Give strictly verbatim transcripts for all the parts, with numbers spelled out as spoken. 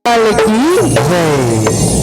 लाल की जय।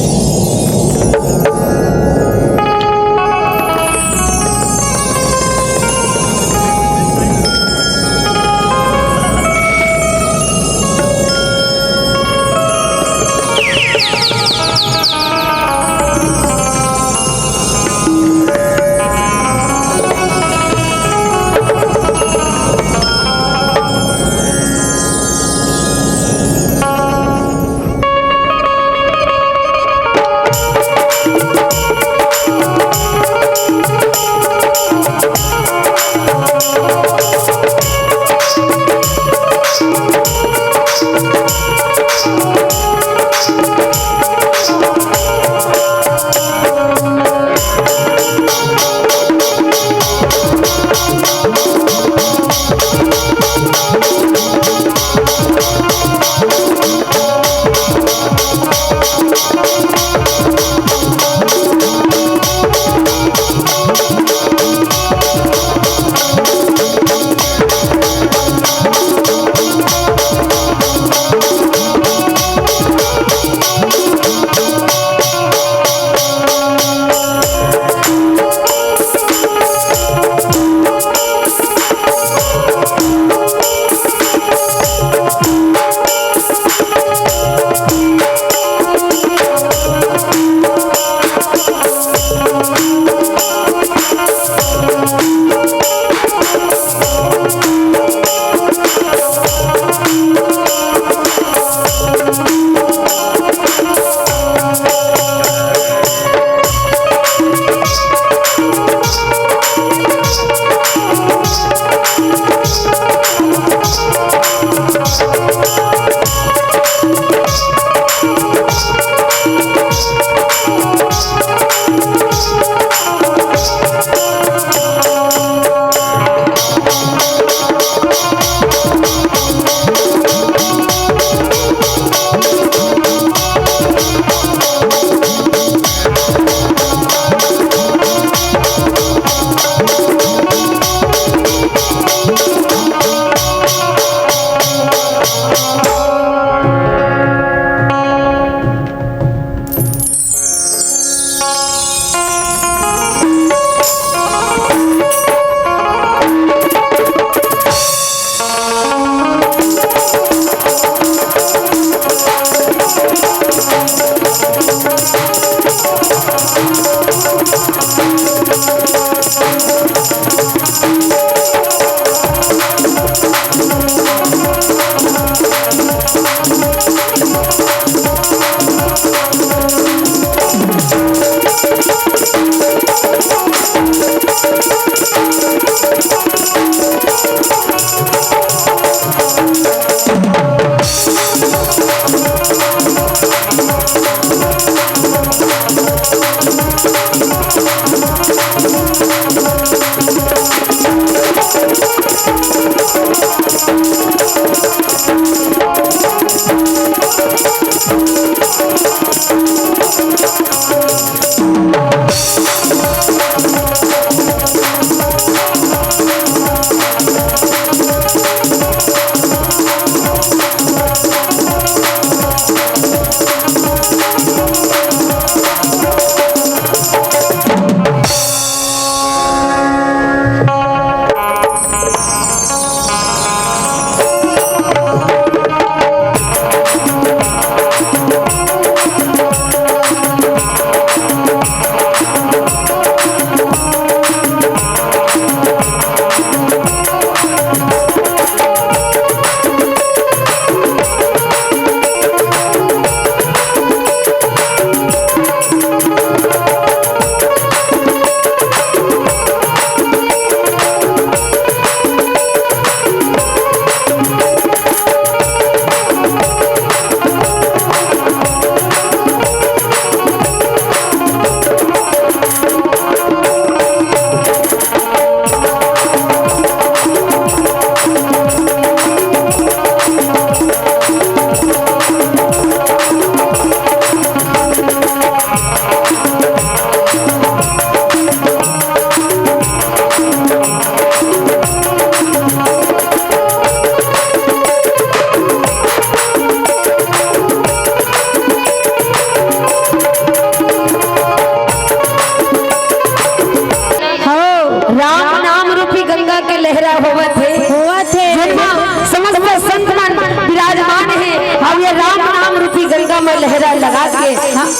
लहरा लगा के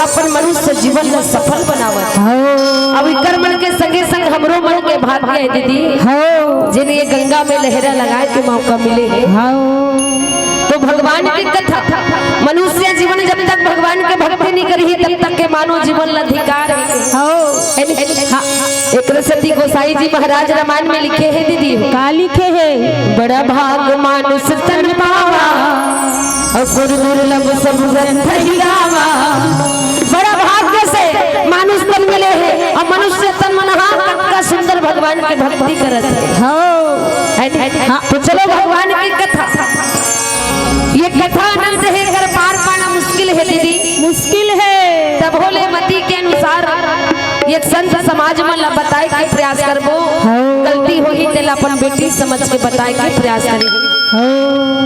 अपन मनुष्य जीवन ला सफल बनावत। अब इकर मन के संगे संग हमरो मन के भाग्य हे दीदी, जेन ये गंगा में लहरा लगाए के मौका मिले हे। तो भगवान के कथा, मनुष्य जीवन जब तक भगवान के भक्ति नहीं करही, तब तक के मानव जीवन ला धिक्कार हे। एकरे सेती गोसाई जी महाराज रामायण में लिखे हे दीदी, का लिखे हे? बड़ा भाग मानुष तन पावा, असुर दुर्लभ सब ग्रंथ ही गावा। बड़ा भाग्य से मानुष तन मिले हे अउ मनुष्य तन मन हा कतका सुंदर भगवान के भक्ति करत हे। हे नी? तो चलो भगवान की कथा, ये कथा अनंत हे, एकर पार पाना मुश्किल हे दीदी, मुश्किल हे। तभो ले मति के अनुसार ये संत समाज मन ला बताए के प्रयास करबो। गलती होही तेला अपन बेटी समझ के बताए के प्रयास करही।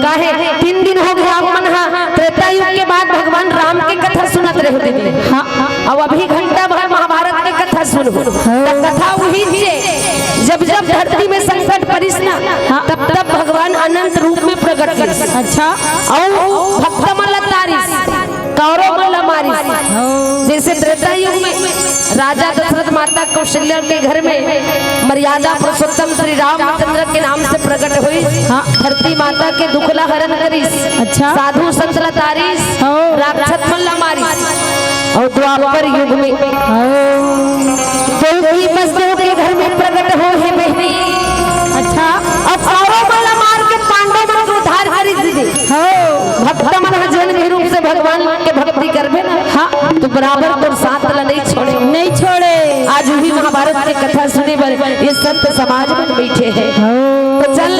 काहे तीन दिन हो गया आप मन हा त्रेता युग के बाद भगवान राम के कथा सुनत रहे दीदी। अब अभी घंटा भर महाभारत के कथा सुनबो। त कथा उही हे, जब जब धरती में संकट परिस ना, तब तब भगवान अनंत रूप में प्रकट होइस। अच्छा। अउ भक्त मन ला तारिस, कौरव मन ला मारिस। जैसे त्रेता युग में राजा दशरथ माता कौशल्या के घर में मर्यादा पुरुषोत्तम श्री रामचंद्र के नाम से प्रकट होइस। धरती माता के दुख ला हरण करिस। अच्छा। साधु संत ला तारिस, राक्षस मन ला मारिस। अउ द्वापर युग में देवकी वसुदेव के घर में प्रकट होहे बहिनी। अच्छा। अब कौरव मन ला मार के पांडव मन के उद्धार करिस दीदी। भक्त मन ह जेन भी रूप से भगवान के भक्ति करबे ना, तो बराबर तोर साथ ला नहीं छोड़े। नहीं छोड़े। आज उही महाभारत के कथा सुने बर ये संत समाज मन बैठे हे। तो चल,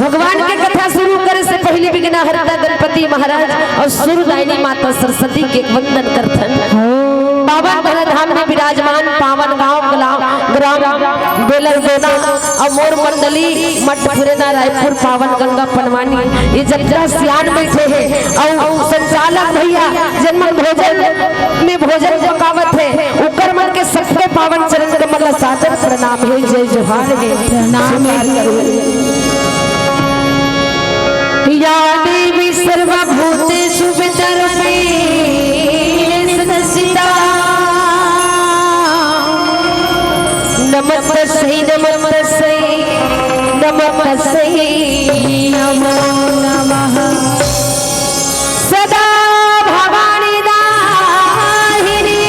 भगवान के कथा शुरू करे से पहले विघ्नहर्ता गणपति महाराज अउ सुरदायिनी माता सरस्वती के वंदन करथन। पावन धरा धाम में विराजमान पावन गांव ग्राम, ग्राम बेलर गोना अउ मोर मंडली मठ फुरेना रायपुर पावन गंगा पनवानी, ये जगह सियान बैठे हे अउ संचालक भैया जेन मन भोजन में भोजन पकावत हे, उकर मन के सबके पावन चरण कमल ला सादर प्रणाम हे, जय जोहार हे। प्रणाम हे। स्वीकार करो। या देवी सर्वभूतेषु विरूपेण संस्थिता। नमस्तस्यै, नमस्तस्यै, नमस्तस्यै नमो नमः। सदा भवानी दाहिनी,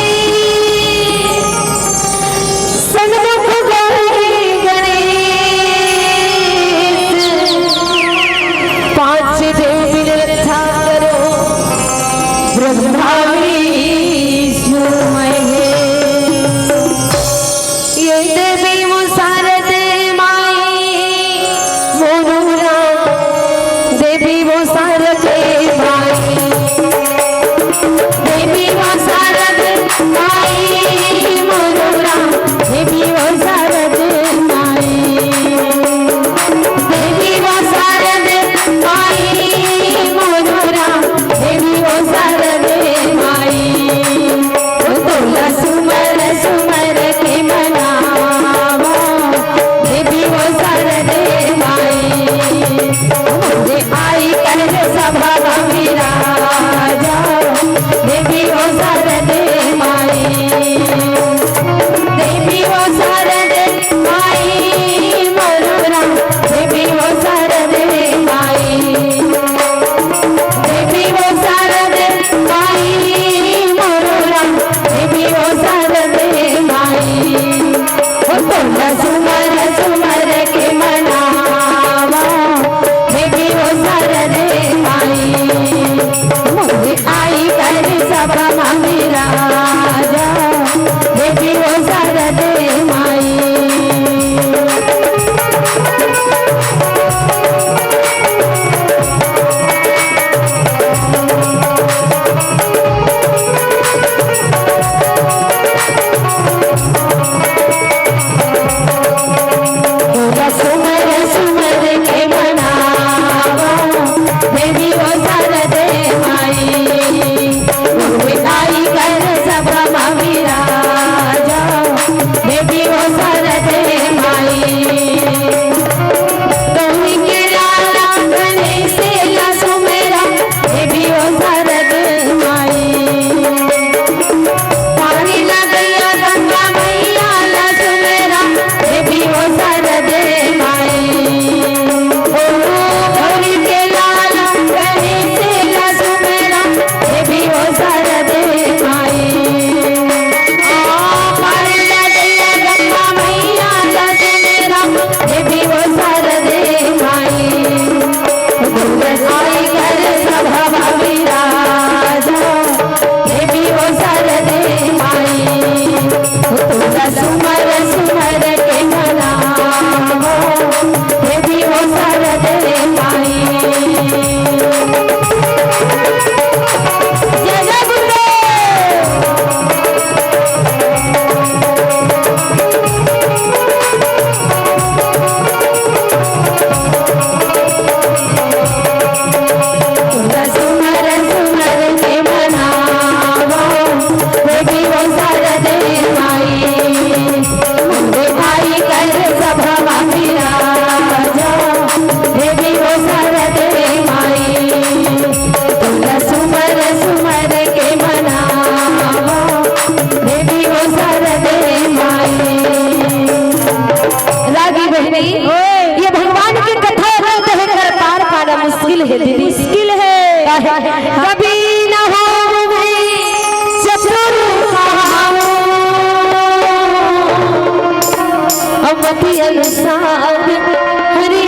सन्मुख गौरी गणेश। पांच देव बिन रक्षा करो, ब्रह्मा विष्णु महेश। ये देवी वो शारदे माई मोनूरा, देवी वो शारदे माई, देवी वो शारदे माई मोनूरा, देवी वो शारदे माई, देवी वो शारदे माई मोनूरा, देवी वो शारदे माई। तोला सुमर सुमर के मनावा, देवी वो शारदे माई। मोरे आई कर सभा विराजा, देवी वो शारदे माई। देवी वो शारदे माई मोनूरा, देवी वो शारदे माई। देवी वो शारदे माई मोनूरा, देवी वो शारदे माई। ओ तोला सुमर सुमर के मनावा, देवी कहे, कभी न होवै चतुर कहाऊं, अवमति अनुसार हरि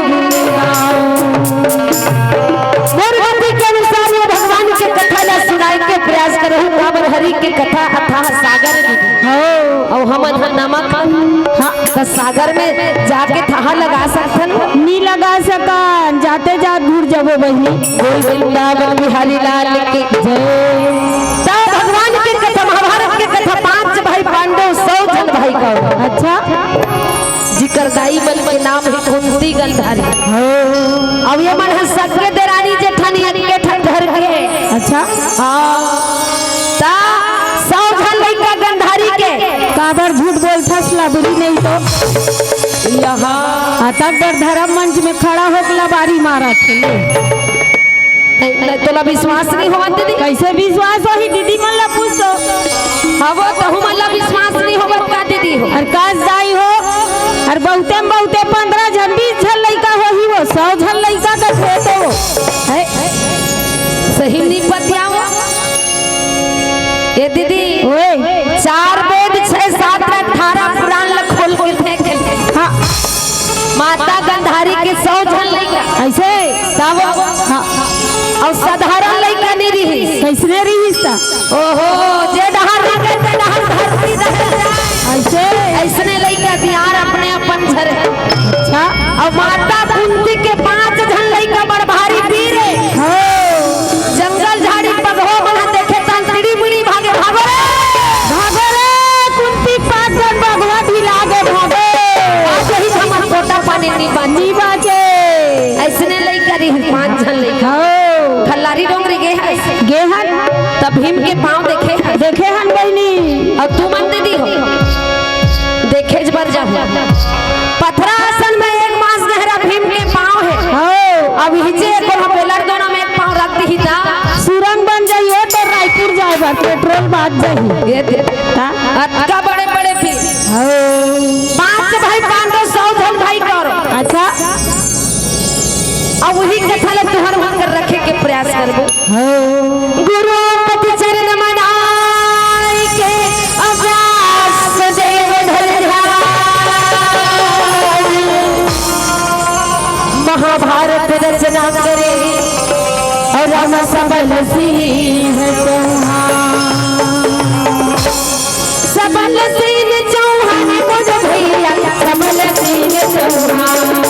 गुण गाऊं। मोर मति के अनुसार ये भगवान के कथा ला सुनाए के प्रयास करहूं, काबर हरि के कथा अथाह सागर हे। हाँ। अउ हमन ह नमक, हाँ, त सागर में जाके थाह लगा सकथन? नी लगा सकन, जाते जात घुर जबो बहिनी। बोल वृंदावन बिहारी लाल की जय। त भगवान के कथा, महाभारत के कथा, पांच भाई पांडव, सौ झन भाई कौरव। अच्छा। जिकर दाई मन के नाम हे कुंती गंधारी। हाँ। अब ये मन ह सगे देरानी जेठानी एके ठन घर के। अच्छा। हाँ। त सौ झन लइका गंधारी के। काबर झूठ बोलथस लबरी नहीं तो। यहाँ। अतक बर धर्म मंच में खड़ा होके लबारी मारत हे। नहीं, नहीं, तोला विश्वास नहीं होवत दीदी। कैसे विश्वास होही दीदी मन ला पूछ तो। हाँ वो तहू मन ला विश्वास नहीं होवत का दीदी हो। अरे कास दाई हो, अरे बहुते में बहुते पंद्रह झन बीस झन लइका होही वो, सौ झन लइका का खेत हो। है। सही नहीं पतियावो। ए दीदी, ओए। चार वेद, छह शास्त्र, अठारह पुराण ला खोल के फेंक दे। हाँ। माता गंधारी के सौ झन लइका। ऐसे? तब? हाँ। अउ साधारण लइका नहीं रहिस। कैसने रहिस त? ओहो, जे डहर रहे, ते डहर धरती रहे। ऐसे? ऐसने लइका बिहार अपने अपन झरे। अच्छा। अउ माता कुंती के पांच झन लइका बड़ भारी वीर हे। हाँ। जंगल झाड़ी पगहो मन देखे तन तिड़ी मिड़ी भागे, भागो रे। भागो रे, कुंती पांच झन बघवा ढिला गे, भागो। आज ही हमर कोटा पानी नी बांची। नी बांचे। ऐसने लइका रहिस, पांच झन लइका। हाँ। खल्लारी डोंगरी गे हस? गे हन। त भीम के पांव देखे हस? देखे हन बहिनी। अउ तुमन दीदी हो? देखेच बर जाहू। पथरा असन में एक मास गहरा भीम के पांव हे। हाँ। अब हिचे कोनो बेलर दोना में एक पांव रख दिही त। सुरंग बन जाही त रायपुर जाए बर पेट्रोल बाच जाही। ये दे। हाँ। अतका बड़े बड़े भी। हाँ। पांच भाई पांडव, सौ झन भाई कौरव। अच्छा। अब वही कथा ला तुहर मन कर रखे के प्रयास करबो। हाँ। गुरुपति चरण मनाई के अब व्यास देव धर ध्यान। महाभारत रचना करे अउ राम सबल सिंह चौहान। सबल सिंह चौहान मोर भैया, सबल सिंह चौहान,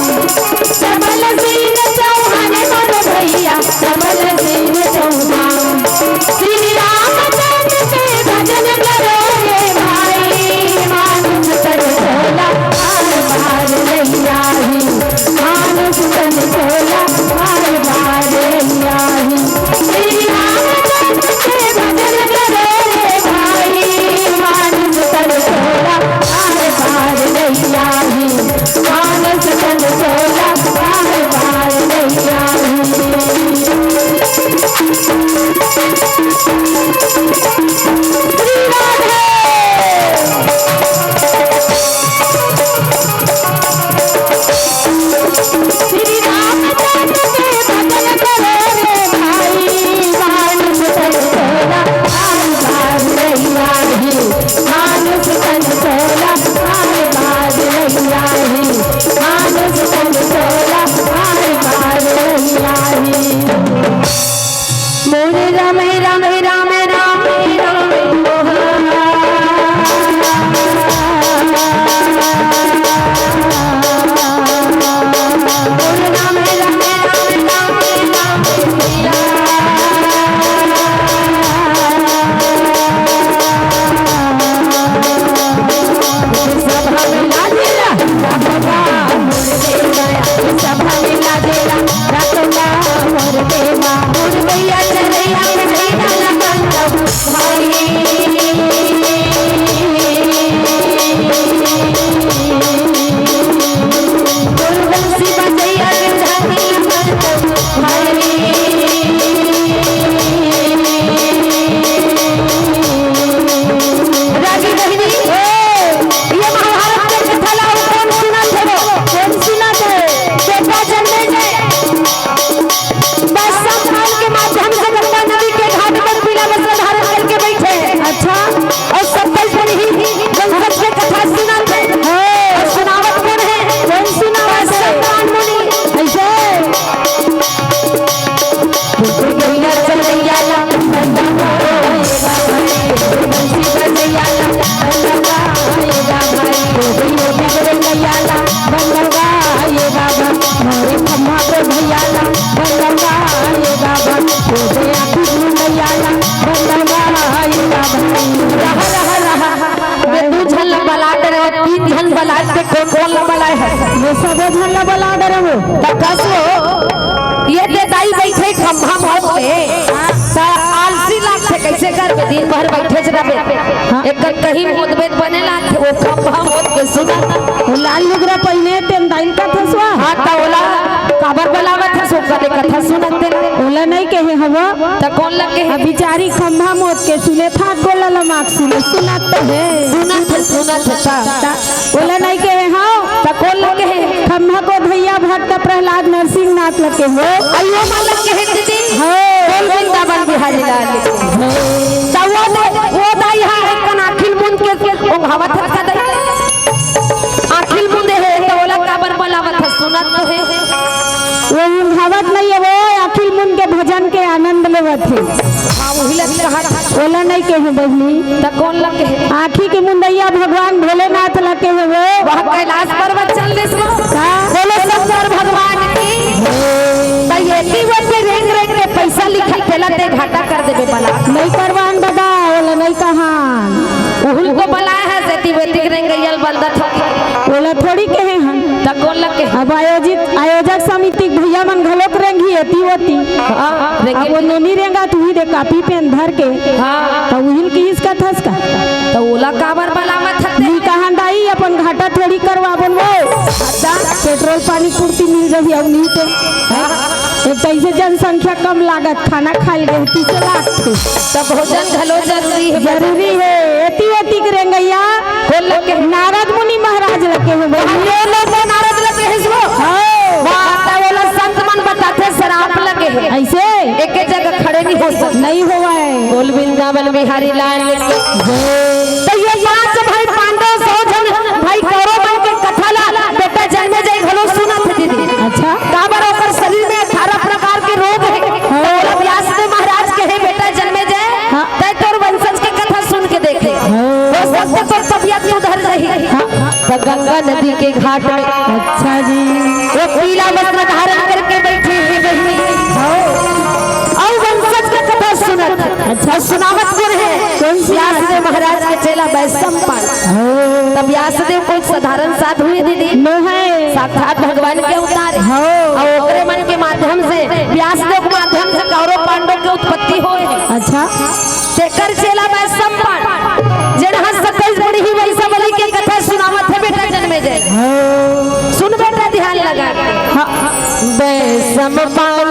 सबल सिंह चौहान मोर भैया, सबल सिंह चौहान। श्री रामचंद्र के भजन करो रे भाई, मानुष तन चोला पार पार नैया ही, मानुष तन चोला पार पार नैया ही। श्री रामचंद्र के भजन करो रे भाई, मानुष तन चोला पार पार नैया ही, मानुष तन चोला पार पार नैया ही। श्री राधे। श्री रामचंद्र के भजन करो रे भाई, मानुष तन चोला पार पार नैया ही, मानुष तन चोला पार पार नैया ही, मानुष तन चोला पार पार नैया ही। मोरे राम, राम, राम, राम, राम, मोरे कोन कोन ला बलाए हस? मैं सबो झन ला बला डरे हूँ। त कस वो, ये दे दाई बइठे खम्भा मोत के, त आलसी लागथे, कइसे करबे, दिन भर बइठेच रहिबे। हाँ। एक कहीं मोत बेत बने लागथे, वो खम्भा मोत के सुना। वो लाल लुगरा पहिने तेन दाई ल कथस वा। हाँ, त ओला काबर बलावत हस, ओकर ले कथा सुनत तेला। ओला नइ कहे हव। त कोन ला कहे? अब बिचारी खम्भा मोत के सुने, थाक गोला लमाक सुने, सुनत हे। सुनत हे, सुनत हे, त। त ओला नइ कहे हव। त कोन ला कहे? खम्भा गोधइया भक्त प्रहलाद नरसिंह नाथ ला कहे हव। अइयो मन ला कहे दीदी। हाँ। बोल वृंदावन बिहारी लाल की। त वो दे, वो दाई हा एक कन आँखी ल मूंद के ओंघावत हस का दाई? आँखी ल मूंदे हे, त ओला काबर बलावत हस, सुनत तो हे। वो ओंघावत नइ हे, वो आँखी ल मूंद के भजन के आनंद लेवत हे। हाँ, वही ला कहत। ओला नइ कहे बहिनी। त कोन ला कहे? आँखी के मुंदइया भगवान भोलेनाथ ला कहे वो। वह कैलाश पर्वत चल देस वो। का? बोलो शंकर भगवान की। त एती ओती रेंग रेंग के पैसा लिखत तेला ते घाटा कर देबे बला। नइ करवान दादा, ओला नइ कहान। उहुल को बलाए हस, एती ओती रेंगइया ल बलदत हो। ओला थोड़ी कहे हन। त कोन ला कहे? अब आयोजित, आयोजक समिति के भैया मन घलोक रेंगी एती ओती। हाँ, रेंगी। अब वो नोनी रेंगा त उही दे कापी पेन धर के। हाँ। त उहिल किहिस कथस का? त ओला काबर बलावत हते? नी कहान दाई, अपन घाटा थोड़ी करवाबोन वो। अच्छा। पेट्रोल पानी पूर्ति मिल जाही, अब नी ते। हाँ। एक त अइसे जनसंख्या कम लागत, खाना खाइल गए, तीसे लागथे। त भोजन घलो जरूरी हे। जरूरी हे। एती ओती के रेंगइया। कोन ला कहे? नारद मुनि महाराज ला कहे हव। ये लोग तो नारद ला कहे हस वो। हाँ। वाह, त ओला संत मन बताथे, सराप लगे हे। अइसे? एके जगह खड़े नइ हो सकत। नइ होवय। बोल वृंदावन बिहारी लाल की। त ये पांच भाई पांडव, सौ झन भाई कौरव मन के कथा ला बेटा जनमेजय घलो सुनत हे दीदी। अच्छा। काबर ओकर शरीर में अठारह प्रकार के रोग हे। हाँ। त ओला व्यास देव महाराज कहे, "बेटा जनमेजय, हाँ। तैं तोर वंशज के कथा सुन के देखे। हाँ। हो सकथे तोर तबियत सुधर जाही।" हाँ, हाँ। त गंगा नदी के घाट में अच्छा जी। वो पीला वस्त्र धारण करके बइठे हे बहिनी। हाँ। अउ वंशज के कथा सुनत। अच्छा। अउ सुनावत कोन हे? कोन सुनावत? व्यासदेव महाराज के चेला वैशंपायन। हाँ। त व्यासदेव कोई साधारण साधु हे दीदी? नोहे। साक्षात भगवान के अवतार हे। हाँ। अउ ओकरे मन के माध्यम से, व्यासदेव के माध्यम से कौरव पांडव के उत्पत्ति होय हे। अच्छा। तेकर चेला वैशंपायन, जेन ह सत्ताईस बूढ़ी वंशावली के कथा सुनावत हे बेटा जनमेजय। हाँ। सुन बेटा ध्यान लगा के। हाँ। वैशंपायन,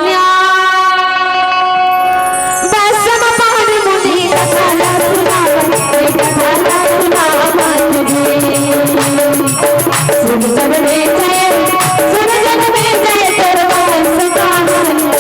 वैशंपायन मुनि कथा ला सुनावत, कथा ला सुनावत जी। सुन जनमेजय, सुन जनमेजय, तोर वंश कहानी।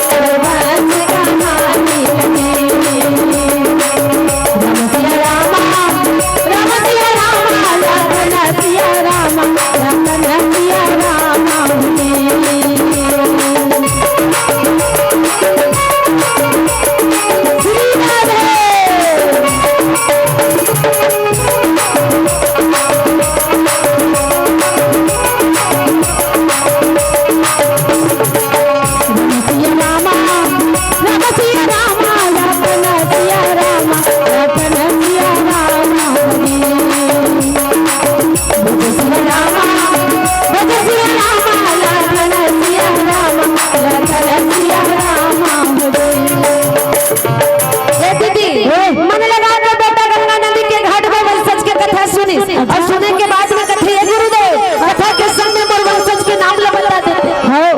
ए दीदी, ओए। मन लगा के बेटा गंगा नदी के घाट में वंशज के कथा सुनिस। अच्छा। अउ सुने के बाद में कथे, "ए गुरुदेव, कथा के संग में मोर वंशज के नाम ला बता देते।" हाँ।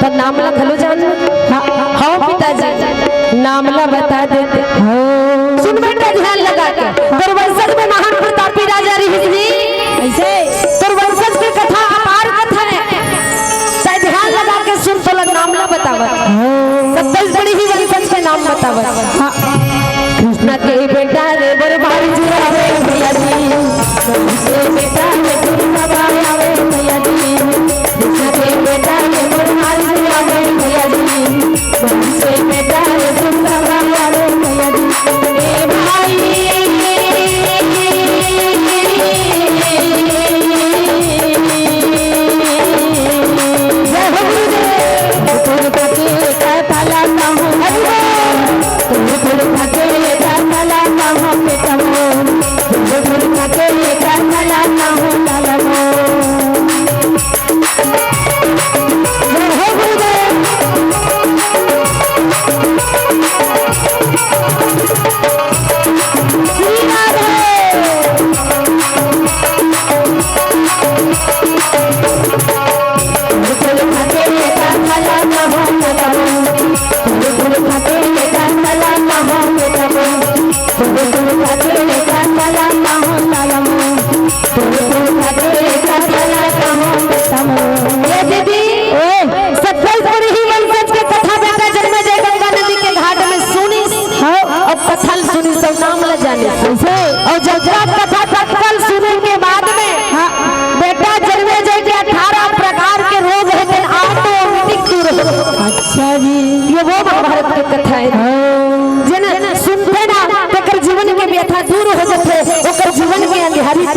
त नाम ला घलो जान। हाँ। हाँ पिताजी, नाम ला बता देते। हाँ। सुन बेटा ध्यान लगा के, तोर वंशज में महान प्रतापी राजा रिहिस जी। अइसे? तोर वंशज के कथा अपार कथा हे। तैं ध्यान लगा के सुन, तोला नाम ला बतावत। हाँ। सत्ताईस बूढ़ी वंशज के नाम बतावत। हाँ। कृष्ण के बेटा रे बरबार जुआवे भैया जी। कृष्ण के बेटा रे गुरु बाबा आवे भैया जी। कृष्ण के बेटा रे बरबार जुआवे भैया जी। कृष्ण के बेटा रे गुरु बाबा आवे भैया जी। ए भाई। जय हो गुरुदेव।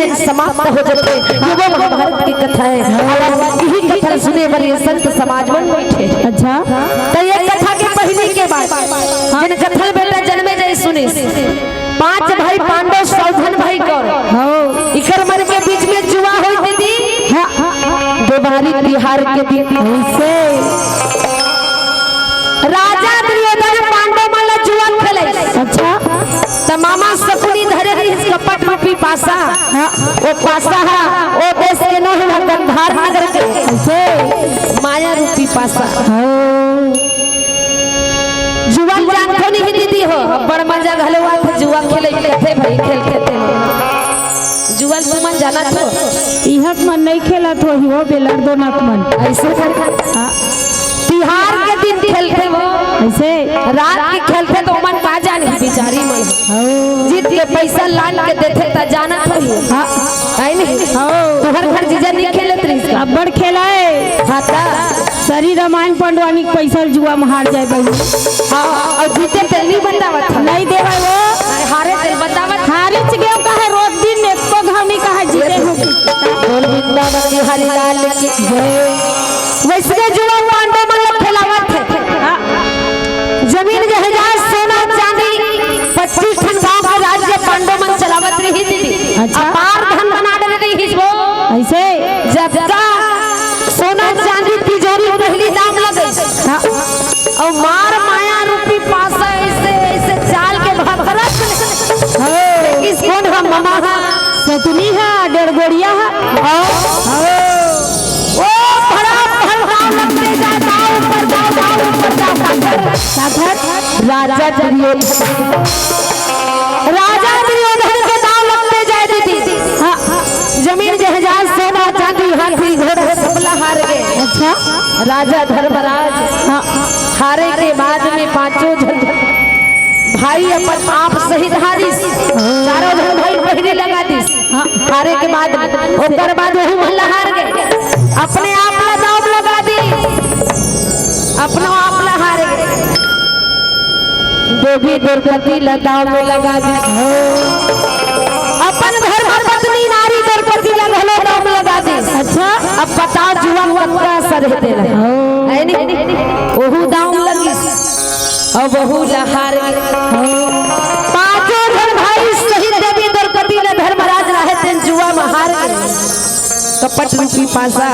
समाप्त हो जाथे। ये वो महाभारत की कथा है। अब इही कथा सुने बर ये संत समाज मन बैठे। अच्छा। त ये कथा के पहिली के बाद जेन कथा ल बेटा जनमे जय सुनिस, पांच भाई पांडव, सौ झन भाई कौरव। हाँ। इकर मन के बीच में जुआ होय दीदी। हाँ। देवारी तिहार के दिन। ऐसे। राजा दुर्योधन पांडव मन ला जुआ खेले। अच्छा। त मामा शकुनी धरे रहिस कपट रूपी पासा। हाँ। वो पासा हा, वो देश के नहीं, वो गंधार नगर के। ऐसे। माया रूपी पासा। हाँ। जुआ ल जानथो नहीं दीदी हो, बड़ मजा घलो आथे जुआ खेले के, कथे भाई खेल खेलथे। जुआ ल तुमन जानत हो? इहक मन नहीं खेलत हो, ही वो बेलर दो नक मन। ऐसे कर। हाँ। तिहार के दिन खेलथे वो। ऐसे। रात के खेलथे त ओमन का जानही बिचारी मन। हाँ। जीत के पैसा लान के देथे त जानत होही। हाँ। है नहीं? हाँ। तुहर घर जीजा नहीं खेलत रहिस का? अब्बड़ खेलाय। हाँ त। सरी रामायण पंडवानी के पैसा ल जुआ म हार जाय बहिनी। हाँ, अउ जीते तेल नहीं बतावत हवे। नहीं देवय वो। अरे हारे तेल बतावत। हारिच गेव कहे रोज दिन एको घाव नहीं कहे जीते हो। बोल वृंदावन बिहारी लाल की जय। वैसने जुआ पांडव मन ल खेलावत हे। हाँ। जमीन जायदाद सोना चांदी पच्चीस ठन गांव के राज्य पांडव मन चलावत रहिस दीदी। अच्छा। अपार धन धनाढ्य रहिस वो। ऐसे। जतका सोना चांदी तिजोरी पहिली दाम लगइस। हाँ। अउ मार माया रूपी पासा ऐसे, ऐसे चाल के भभरत। हाँ। इस कोन हा ममा हा? सतुनी हा, डेढ़गोड़िया हा। हाँ। हाँ। ओ भड़ा भड़ दाव लगते जाय, दाव ऊपर जाव, दाव ऊपर जाव, सागर। सागर। राजा दुर्योधन। राजा दुर्योधन के दाव लगते जाय दीदी। हाँ। जमीन जायदाद सोना चांदी हाथी घोड़ा सबला हार गे। अच्छा। राजा धर्मराज हाँ। हारे के बाद में पांचों झन भाई अपन आप सहित हारिस। चारों झन भाई पहिली लगा दिस। हाँ। हारे के बाद में ओकर बाद वही मन ला हार गे। अपने आप ला दाव लगा दिस। अपनो आप ला हार गे। देवी द्रौपदी ला दाव में लगा दिस। अपन धर्म पत्नी नारी द्रौपदी ला घलो दाव में लगा दिस। अच्छा। अब बताव जुआ कतका असर हे तेला। हाँ। है नी? ओहू दाव में लगिस। अउ वहू ला हार गे। पांचों झन भाई सहित देवी द्रौपदी ला धर्मराज राहे तेन जुआ में हार गे। कपट रूपी पासा।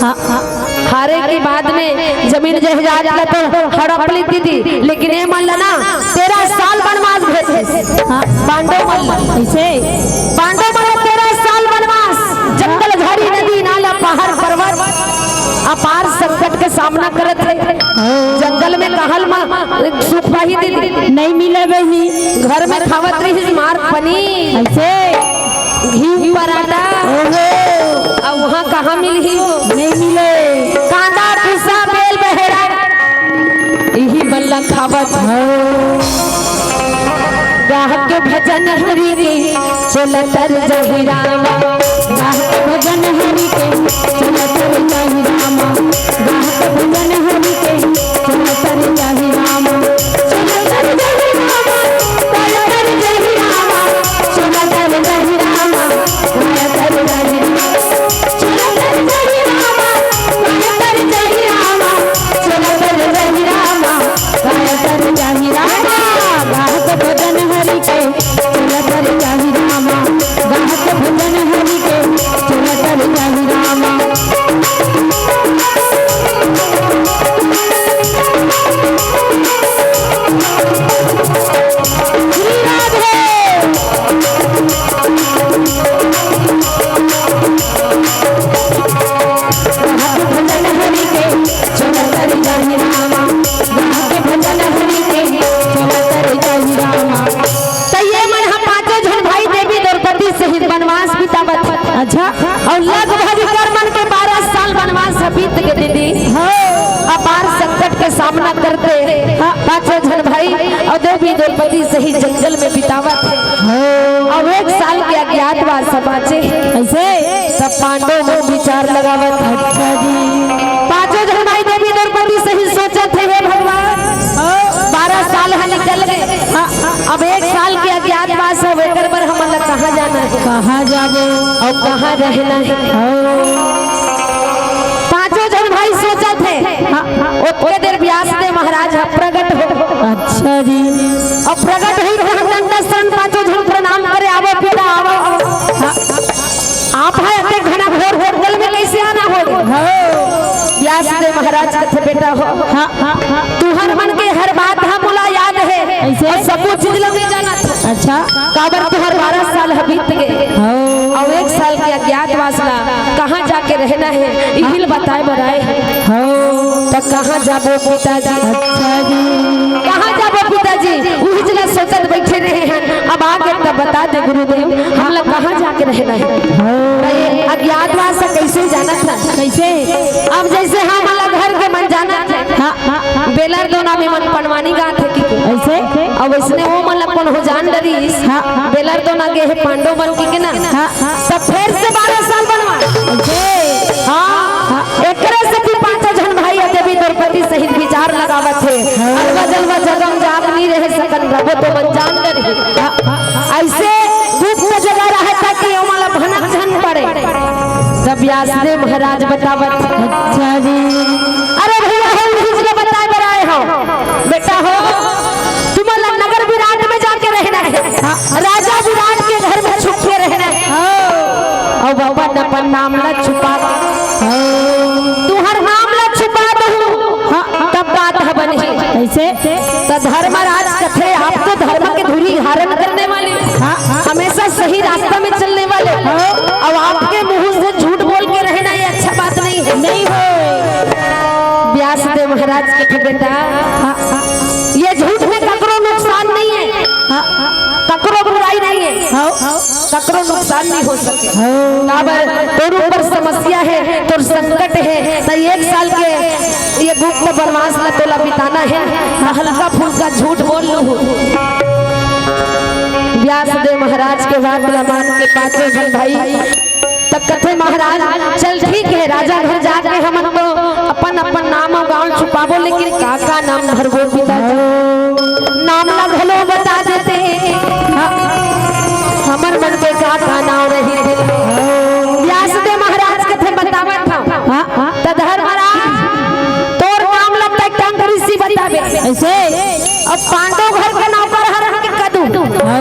हाँ, हाँ। हारे के बाद में जमीन जायदाद ला तो हड़प ली दीदी, लेकिन ए मन ला ना तेरह साल वनवास भेजे। हाँ। पांडव मन ला। कैसे? पांडव मन ला तेरह साल वनवास, जंगल, झाड़ी, नदी, नाला, पहाड़, पर्वत, अपार संकट के सामना करत हे। हाँ। जंगल में कहल मा सुख पाही दीदी। नहीं मिले बहिनी। घर में खावत रहिस मार पनीर। ऐसे? घी पराठा। ओहो। अब वहाँ कहाँ मिलही वो? नहीं मिले। कांदा, भूसा, बेल, बहेड़ा, इही मन ला खावत। हाँ। गाहक भजन हरि के चलत रहि जाही रामा। गाहक भजन हरि के चलत रहि जाही रामा। गाहक भजन हरि के चलत रहि जाही रामा। चलत रहि जाही रामा। चलत रहि जाही रामा। चलत रहि जाही रामा। चलत रहि जाही रामा। गाहक भजन हरि के चलत रहि जाही रामा। गाहक भजन हरि के चलत रहि जाही रामा। श्री राधे। गाहक भजन हरि के चलत रहि जाही रामा। गाहक भजन हरि के चलत रहि जाही रामा। त ये मन ह पांचों झन भाई देवी द्रौपदी सहित वनवास बितावत। अच्छा। अउ लगभग एकर मन के बारह साल वनवास ह बीत गे दीदी। हाँ। अपार संकट के सामना करते हाँ। पांचों झन भाई अउ देवी द्रौपदी सहित जंगल में बितावत हे। हाँ। अब एक साल के अज्ञातवास ह बाचे। ऐसे? तब पांडव मन विचार लगावत हे। अच्छा जी। पांचों झन भाई देवी द्रौपदी सहित सोचत हे, हे भगवान, हाँ। बारह साल ह निकल गे। हाँ। अब एक साल के अज्ञातवास हे, एकर बर हमन ला कहाँ जाना हे? कहाँ जाबो? अउ कहाँ रहना हे? हाँ। पांचों झन भाई सोचत हे। हाँ, हाँ। ओतके देर व्यास देव महाराज ह प्रगट हो। अच्छा जी। अउ प्रगट होइस त दंडवत शरण, पांचों झन प्रणाम करे, आवव पिता, आवव, आवव। हाँ। आप ह अतेक घना घोर जंगल में कइसे आना होगे? हाँ। व्यास देव महाराज कथे, बेटा हो, हाँ, हाँ, हाँ। तुंहर मन के हर बात ह मोला याद हे। कइसे? अउ सबो चीज ल मैं जानत हंव। अच्छा। काबर तुंहर बारह साल ह बीत गे। हाँ। अउ एक साल के अज्ञातवास ला कहाँ जाके रहना हे, इही ल बताए बर आए हंव। हाँ। त कहाँ जाबो पिताजी? अच्छा जी। कहाँ जाबो पिताजी? उहीच ला सोचत बइठे रहे हन। अब आगे त बता दे गुरुदेव, हमला कहाँ जाके रहना हे? हाँ। त ये अज्ञातवास कइसे जानत हस? कइसे? अब जइसे हमन ला घर के मन जानत हे। हाँ, हाँ, हाँ। बेलर दोना में मन पंडवानी गात हे कि के? अइसे? अब अइसने ओमन ला कोनो जान डरिस। हाँ, हाँ। बेलर दोना गे हे पांडव मन कि के ना। हाँ, हाँ। त फेर से बारह साल बनवास। अइसे? हाँ। हाँ। एकरे सेती पांचों झन भाई ह देवी द्रौपदी सहित विचार लगावत हे। हाँ। अलवा जलवा जगम जाग नी रहे सकन, रबो त मन जान डरही। हाँ, हाँ, हाँ। अइसे गुप्त जगह रहे ताकि ओमन ला भनक झन पड़े। त व्यासदेव महाराज बतावत। अच्छा जी। अरे भइया, हम चीज ल बताए बर आए हंव। बेटा हो, तुमन ला नगर विराट में जाके रहना हे। हाँ। राजा विराट के घर में छुप के रहना हे। हाँ। अउ अपन, अपन नाम ला छुपा। हाँ। तुंहर नाम ला छुपा दहूं। हाँ, हाँ। तब बात ह बनही। कइसे? त धर्मराज कथे, आप तो धर्म के धुरी धारण करने वाले, हाँ, हाँ। हमेशा सही रास्ता में चलने वाले, हाँ। अब आपके मुंह से झूठ बोल के रहना ये अच्छा बात नहीं है। नहीं हो। व्यास देव महाराज कथे, बेटा, हाँ, हाँ। ये झूठ में ककरो नुकसान नहीं है, हाँ, हाँ। ककरो बुराई नहीं है। हाँ। ककरो नुकसान नहीं हो सके। हाँ। काबर तोर ऊपर समस्या हे, तोर संकट हे, त एक साल के ये गुप्त वनवास ला तोला बिताना हे, हल्का फुल्का झूठ बोल लूहू। व्यास देव महाराज के बात ला मान के पांचों झन भाई त कथे, महाराज, चल ठीक हे, राजा घर जाके हमन तो अपन, अपन नाम अउ गांव छुपाबो, लेकिन का, का नाम धरबो पिताजी? नाम ला घलो बता देते, हमर मन के का, का नाम रहिथे। व्यासदेव महाराज कथे, बतावत हंव। हाँ, हाँ। त धर्मराज, तोर नाम ला तैं कंक ऋषि बताबे। अइसे? अब पांडव घर के नौकर हरंव कि कदू। हाँ।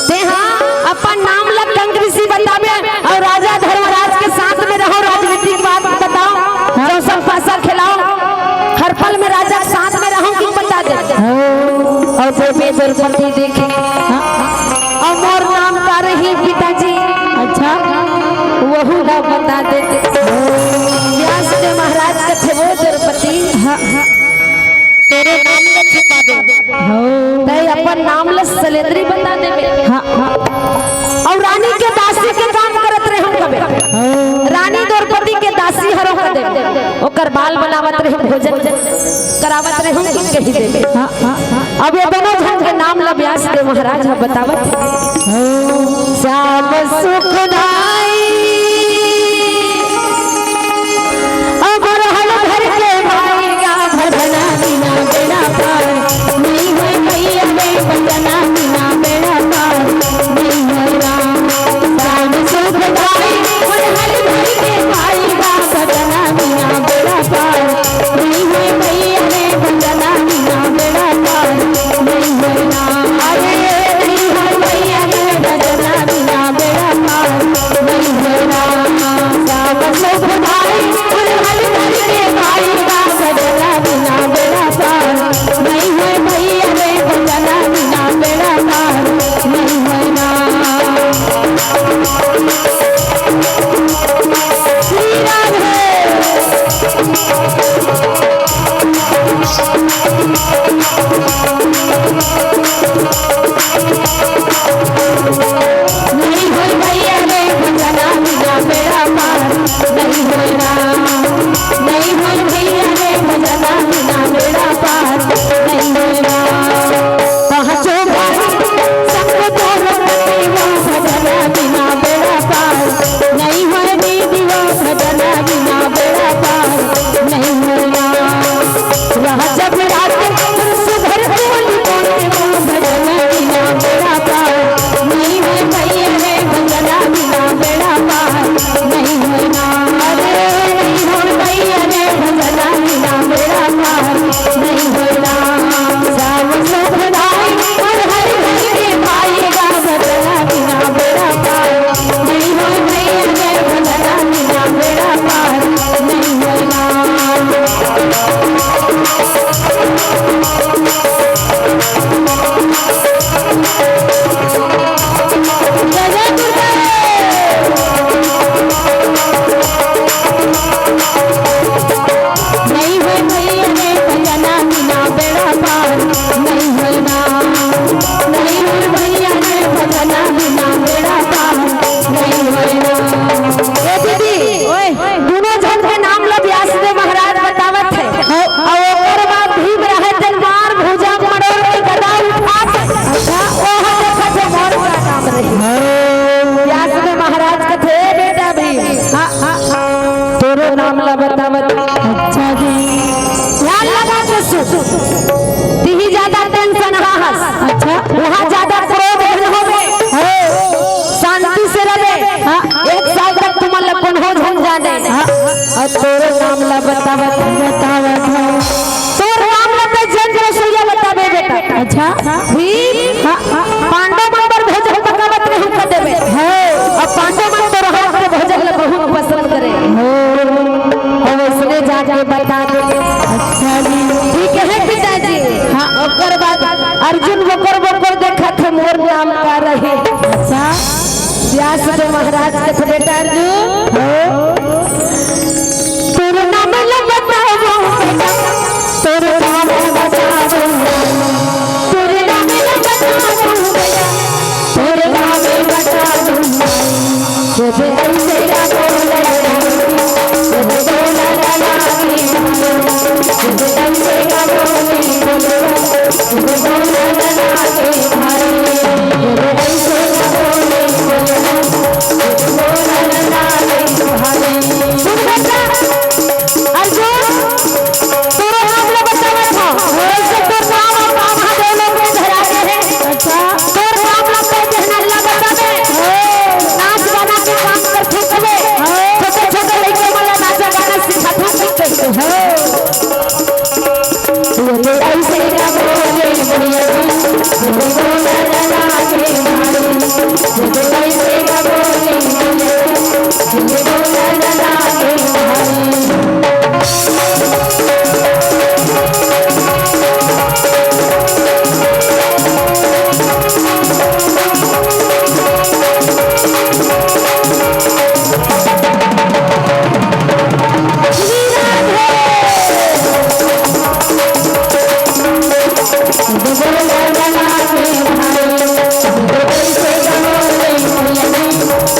तें हा अपन नाम ला कंक ऋषि बताबे अउ राजा धर्मराज के साथ में रहंव, राजनीतिक बात बताओ, हाँ। जौन सब पासा खिलाओ, हर पल में राजा के साथ में रहंव कि बता दे। हाँ। अउ देवी द्रौपदी देखे। हाँ। अउ मोर नाम का रही पिताजी? अच्छा। वहू ला बता देते। व्यासदेव महाराज कथे, वो द्रौपदी। हाँ, हाँ। तोरे नाम ला छुपा दे। हो। तैं अपन नाम ला सलेंद्री बता देबे। हाँ, हाँ। अउ रानी के दासी के काम करत रहेंव कबे। हो। रानी द्रौपदी के दासी हरंव कहि देबे। ओकर बाल बनावत रहेंव, भोजन करावत रहेंव कहि देबे। हाँ, हाँ, हाँ। अब ये दोनों झन के नाम ला व्यासदेव महाराज ह बतावत। हो। श्याम सुखदाई। अमर हल भर के भाई का भजना बिना बेड़ा पार नहीं है, मैया में भजना बिना बेड़ा पार नहीं है राम। श्याम सुखदाई, अमर हल भर के भाई का भजना बिना बेड़ा पार नहीं है, मैया में भजना बिना बेड़ा पार नहीं है राम। अरे नहीं है मैया में भजना बिना बेड़ा पार बतावत, बतावत हँव। तोर नाम ला त जेन रसोइया बताबे बेटा। अच्छा। भीम, हाँ, हाँ, पांडव मन बर भोजन पकावत रहे, उनका देबे। हाँ। अउ पांडव मन तोर हाथ के भोजन ला बहुत पसंद करे। हाँ। अउ अइसने जाके बता दे। अच्छा जी। ठीक हे पिताजी। हाँ। ओकर बाद अर्जुन बोकर बोकर देखत हे, मोर नाम का रही। अच्छा। व्यास देव महाराज कथे, बेटा अर्जुन, हाँ। तोर नाम ल बतावँव बेटा, तोर नाम ल बतावँव, तोर नाम ल बतावँव बेटा, तोर नाम ल बतावँव। जब अइसे ना बोले, जब बोला ना लागे, जब अइसे ना बोले, जब बोला ना लागे भाई, जब अइसे ना बोले, जब बोला ना लागे भाई। सुन बेटा, अर्जुन, तोरो नाम ल बतावत हँव। अइसे तोर नाम अउ काम ह दो लोग में धरा गे हे। अच्छा। तोर नाम ल कहि दे, नाम ल बता दे। नाच गाना के काम करथे तबे। छोटे छोटे लइका मन ल नाचा गाना सिखाथे, ठीक कहिथे। ये तो अइसे ना बोले भैया जी,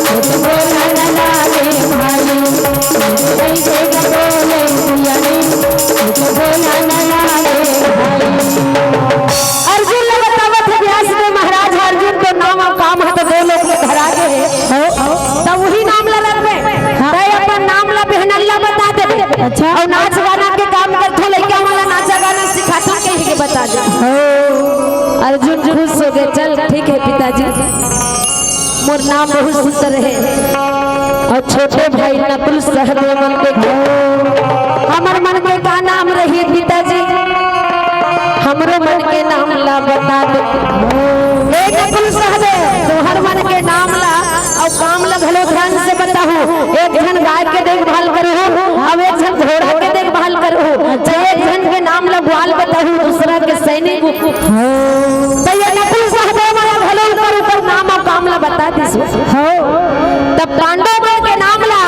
ये तो बोला ना लागे भाई। ये तो अइसे ना बोले भैया जी, ये तो बोला ना लागे भाई। अर्जुन ल बतावत हे व्यास देव महाराज, अर्जुन तोर नाम अउ काम ह तो दो लोग में धरा गे हे। हो। त उही नाम ल रखबे। हाँ। तैं अपन नाम ल, बेहनन ल बता देबे। अच्छा। अउ नाच गाना के काम करथों, लइका मन ल नाचा गाना सिखाथों, कहि के बता दे। हो। अर्जुन खुश हो गे। चल, ठीक हे पिताजी। मोर नाम बहुत सुंदर हे। अउ छोटे भाई नकुल सहदेव मन के, हमर मन के का नाम रही पिताजी? हमरो मन के नाम ला बता दे। ए नकुल सहदेव, तोहर मन के नाम ला अउ काम ला घलो ध्यान से बताहू। एक झन गाय के देखभाल करहू, अउ एक झन घोड़ा के देखभाल करहू। त एक झन के नाम ला ग्वाल बताहू, दूसरा के सैनिक। त ये नकुल सहदेव मन घलो ऊपर ऊपर नाम अउ काम ला बता दिस। हो। तब पांडव मन के नाम ला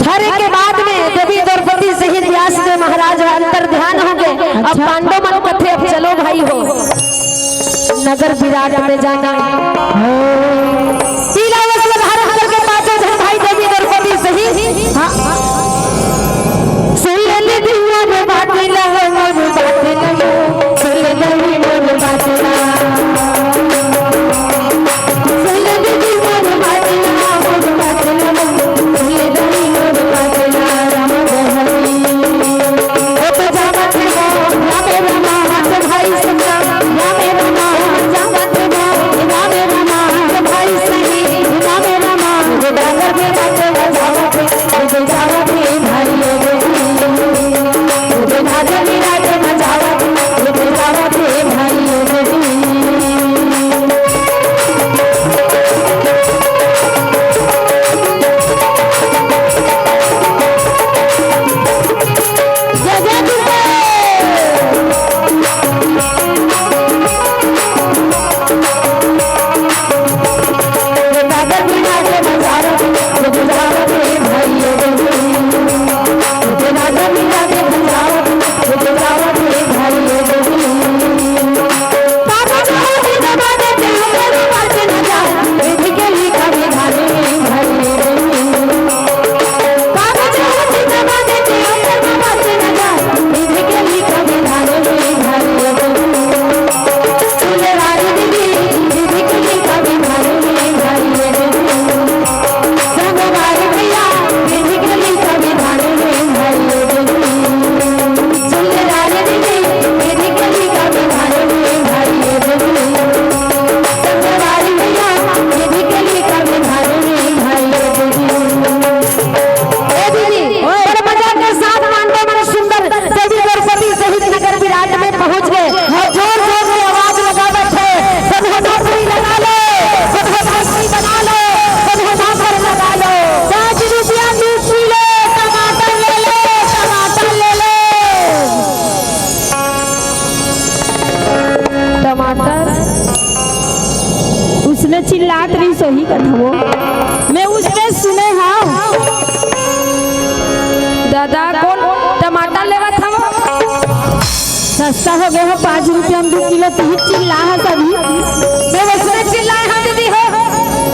धरे के बाद में देवी द्रौपदी सहित व्यास देव महाराज ह अंतर ध्यान हो गे। अब अच्छा। पांडव मन कथे, अब चलो भाई हो, नगर विराट में जाना। हो। पीला वस्त्र धारण करके पांचों झन भाई देवी द्रौपदी सहित। हाँ। सुन ले दीदी मोर बात ला, मोर बात ला, सुन ले दीदी मोर बात ला। सुन ले दीदी मोर बात ला, मोर बात ला, सुन ले दीदी मोर बात ला, राम बहरी। ओ तो जावत हो, रामे रामा, हाथ भाई संगा, रामे रामा, जावत हो, रामे रामा, हाथ भाई सही। मैं उसने सुने हव। दादा, कोन टमाटर लेवत हव? सस्ता हो गया हो, पाँच रुपया में दो किलो, तहीं चिल्ला है सभी। मैं वैसने चिल्लाए हँव दीदी हो,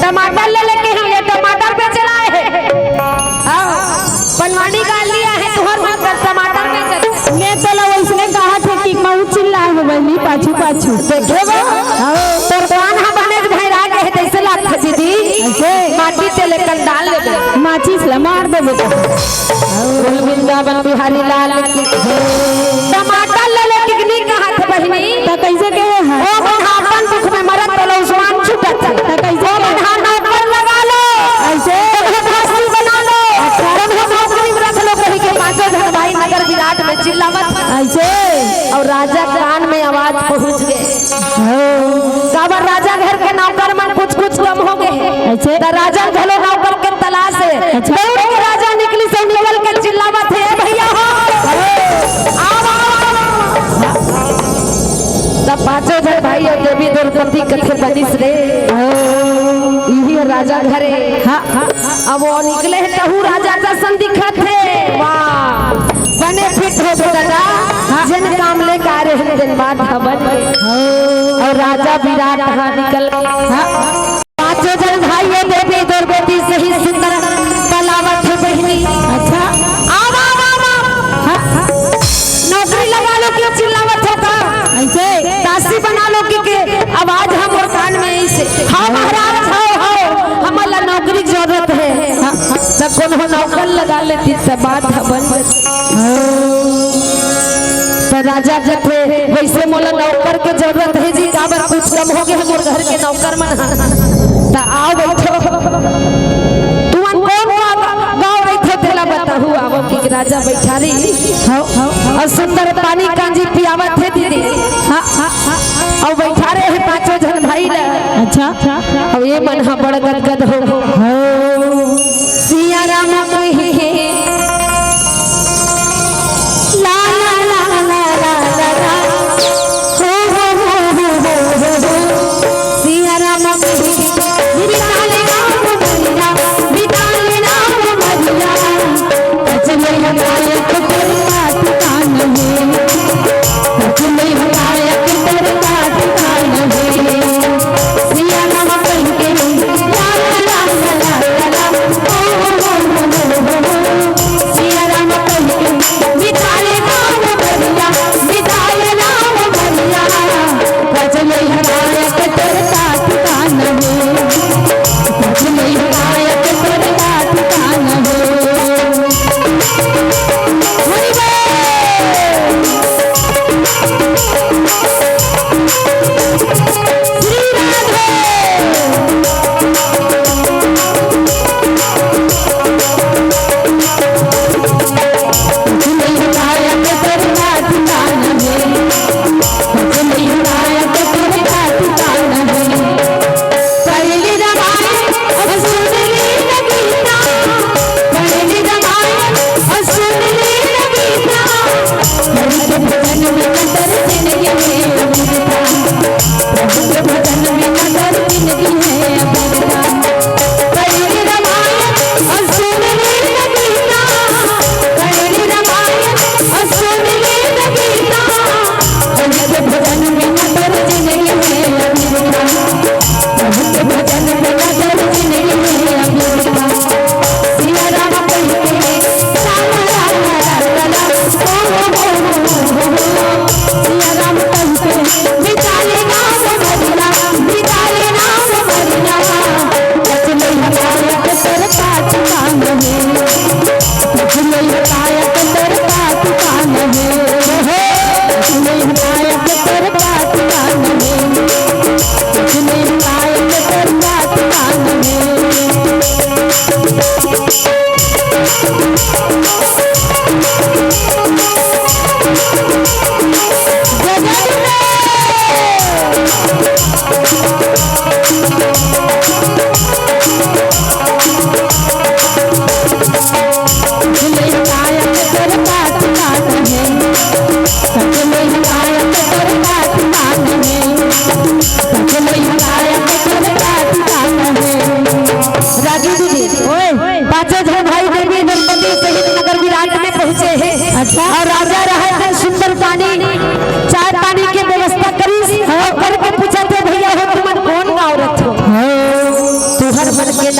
टमाटर ले लेके हम ये टमाटर बेचे ला आए हे। हाँ, बनवानी गाली आए हे, तुँहर मन कर टमाटर बेचे ला। मैं तोला वैसने कहा थे कि महूँ चिल्लाए हँव बहिनी, पाछू पाछू। देखे वो, हाँ। तोर कान ह बने भैरा गे हे, तइसे लागथे दीदी। अइसे? माटी तेल ले कंडाल लेबे। माचिस ला मार देबे तो। बोल वृंदावन बिहारी लाल की। टमाटर ले ले टिकनी कहा थे बहिनी। त कइसे कहे हे? ओ मन ह अपन दुख में मरत, तोला उसमान छूटत हे। त कइसे ओ मन कहे? ह नौकर लगा लो। अइसे? तोला दासी बना लो। अच्छा। तोला नौकरी में रख लो, कहि के पाँचों झन भाई नगर विराट में चिल्लावत। अइसे? अउ राजा कान में आवाज पहुँच गे। हाँ। काबर राजा घर के नौकर मन कुछ कुछ कम हो गे हे। अच्छा। त राजा घलो नौकर के तलाश हे। अच्छा। दौड़ के राजा निकलिस हे, निकल के चिल्लावत हे, "ए भैया हो, आओ, आओ, आओ।" तब पाँचों झन भाई अउ देवी द्रौपदी कथे बनिस रे। हाँ। इही राजा घर हे। हाँ, हाँ। अब ओ निकले हे, तहूँ राजा कसन दिखत हे। वाह, बने फिट हो गे दादा। हाँ। जेन काम ले के आए रहेन, तेन बात ह बन गे। हाँ। अउ राजा विराट ह निकल गे। हाँ। पाँचों झन भाई हे, देवी द्रौपदी सहित सुंदर बलावत हे बहिनी। अच्छा। आवा, आवा, आवा। हाँ, हाँ। नौकरी लगा लो, क्यों चिल्लावत हो का? अइसे? दासी बना लो, क्योंकि आवाज हमर कान में अइसे। हाँ महाराज, हव, हव, हमला नौकरी के जरूरत हे। हाँ, हाँ। त कोनो नौकर लगा लेती त बात ह बन जाती। त राजा कथे, "वइसे मोला नौकर के जरूरत हे जी, काबर कुछ कम हो गे हे मोर घर के नौकर मन ह।" त आओ बइठो। तुमन कोन गाँव रहिथो तेला बताहू, आवो कि राजा बइठारिस। हाँ, हाँ, हाँ। अउ सुंदर पानी कांजी पियावत हे दीदी। हाँ, हाँ, हाँ। अउ बइठारे हे पाँचों झन भाई ला। अच्छा। अउ ए मन ह बड़ गदगद हो गे। हो। सिया राम कहे हे। ला, ला, ला। हो, हो, हो। सिया राम कहे हे। बिता ले राम मरिया, बिता ले राम मरिया। सच में हमारे तो कोई बात का नहीं। सच में हमारे तो कोई बात का नहीं। सिया राम कहे हे। ला, ला, ला।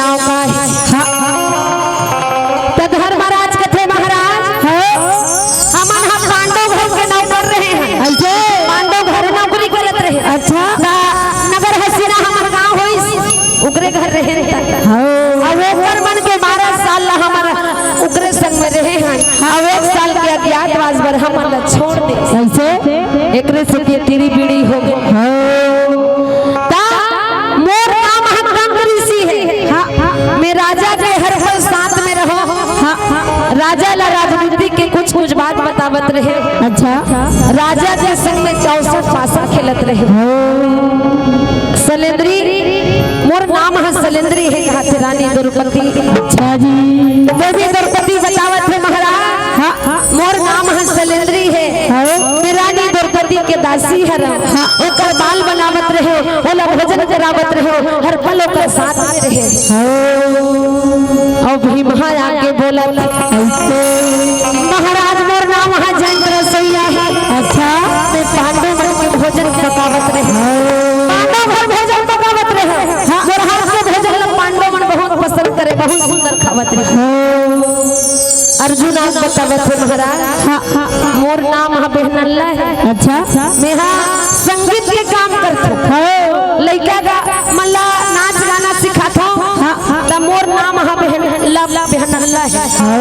नाव का हे। हाँ। त धर्मराज कथे, महाराज, हाँ। हमन ह पांडव घर के नौकर रहे हन। अइसे? पांडव घर नौकरी करत रहे। अच्छा। त नगर हसीना हमर गांव होइस, ओकरे घर रहे हन। हाँ। अउ ओकर मन के बारह साल ला हमर ओकरे संग में रहे हन। हाँ। अउ एक साल के अज्ञातवास बर हमन ला छोड़ दे। अइसे? एकरे से के टीरी बीड़ी हो गे। हाँ। त मोर नाम ह कंक ऋषि हे। हाँ, हाँ। मैं राजा के हर पल साथ में रहो। हाँ, हाँ। राजा ला राजनीति के कुछ कुछ बात बतावत रहे। अच्छा। राजा के संग में चौसठ पासा खेलत रहे। हाँ। सलेंद्री, मोर नाम ह सलेंद्री हे, कहाथे रानी द्रौपदी। अच्छा जी। देवी द्रौपदी बतावत हे, महाराज। हाँ। मोर नाम ह सलेंद्री हे। हाँ। मैं रानी द्रौपदी के दासी हरंव। हाँ। ओकर बाल बनावत रहेंव, ओला भोजन करावत रहेंव, हर पल ओकर साथ में रहेंव। हाँ। अउ भीमहा आके बोलत, महाराज, मोर नाम ह जयंत रसोइया हे। अच्छा। मैं पांडव मन के भोजन पकावत रहेंव। हाँ। पांडव घर भोजन पकावत रहेंव। हाँ। मोर हाथ के भोजन ला पांडव मन बहुत पसंद करे, बहुत सुंदर खावत रहे। हाँ। अर्जुन आप बतावत हे महाराज। हाँ, हाँ, हाँ। मोर नाम ह बेहनल्ला हे। अच्छा। मेहा संगीत के काम करथों। हाँ। लइका गा-, मन ला नाच गाना सिखाथों। हाँ, हाँ। त मोर नाम ह बेहनल्ला, बेहनल्ला हे। हाँ।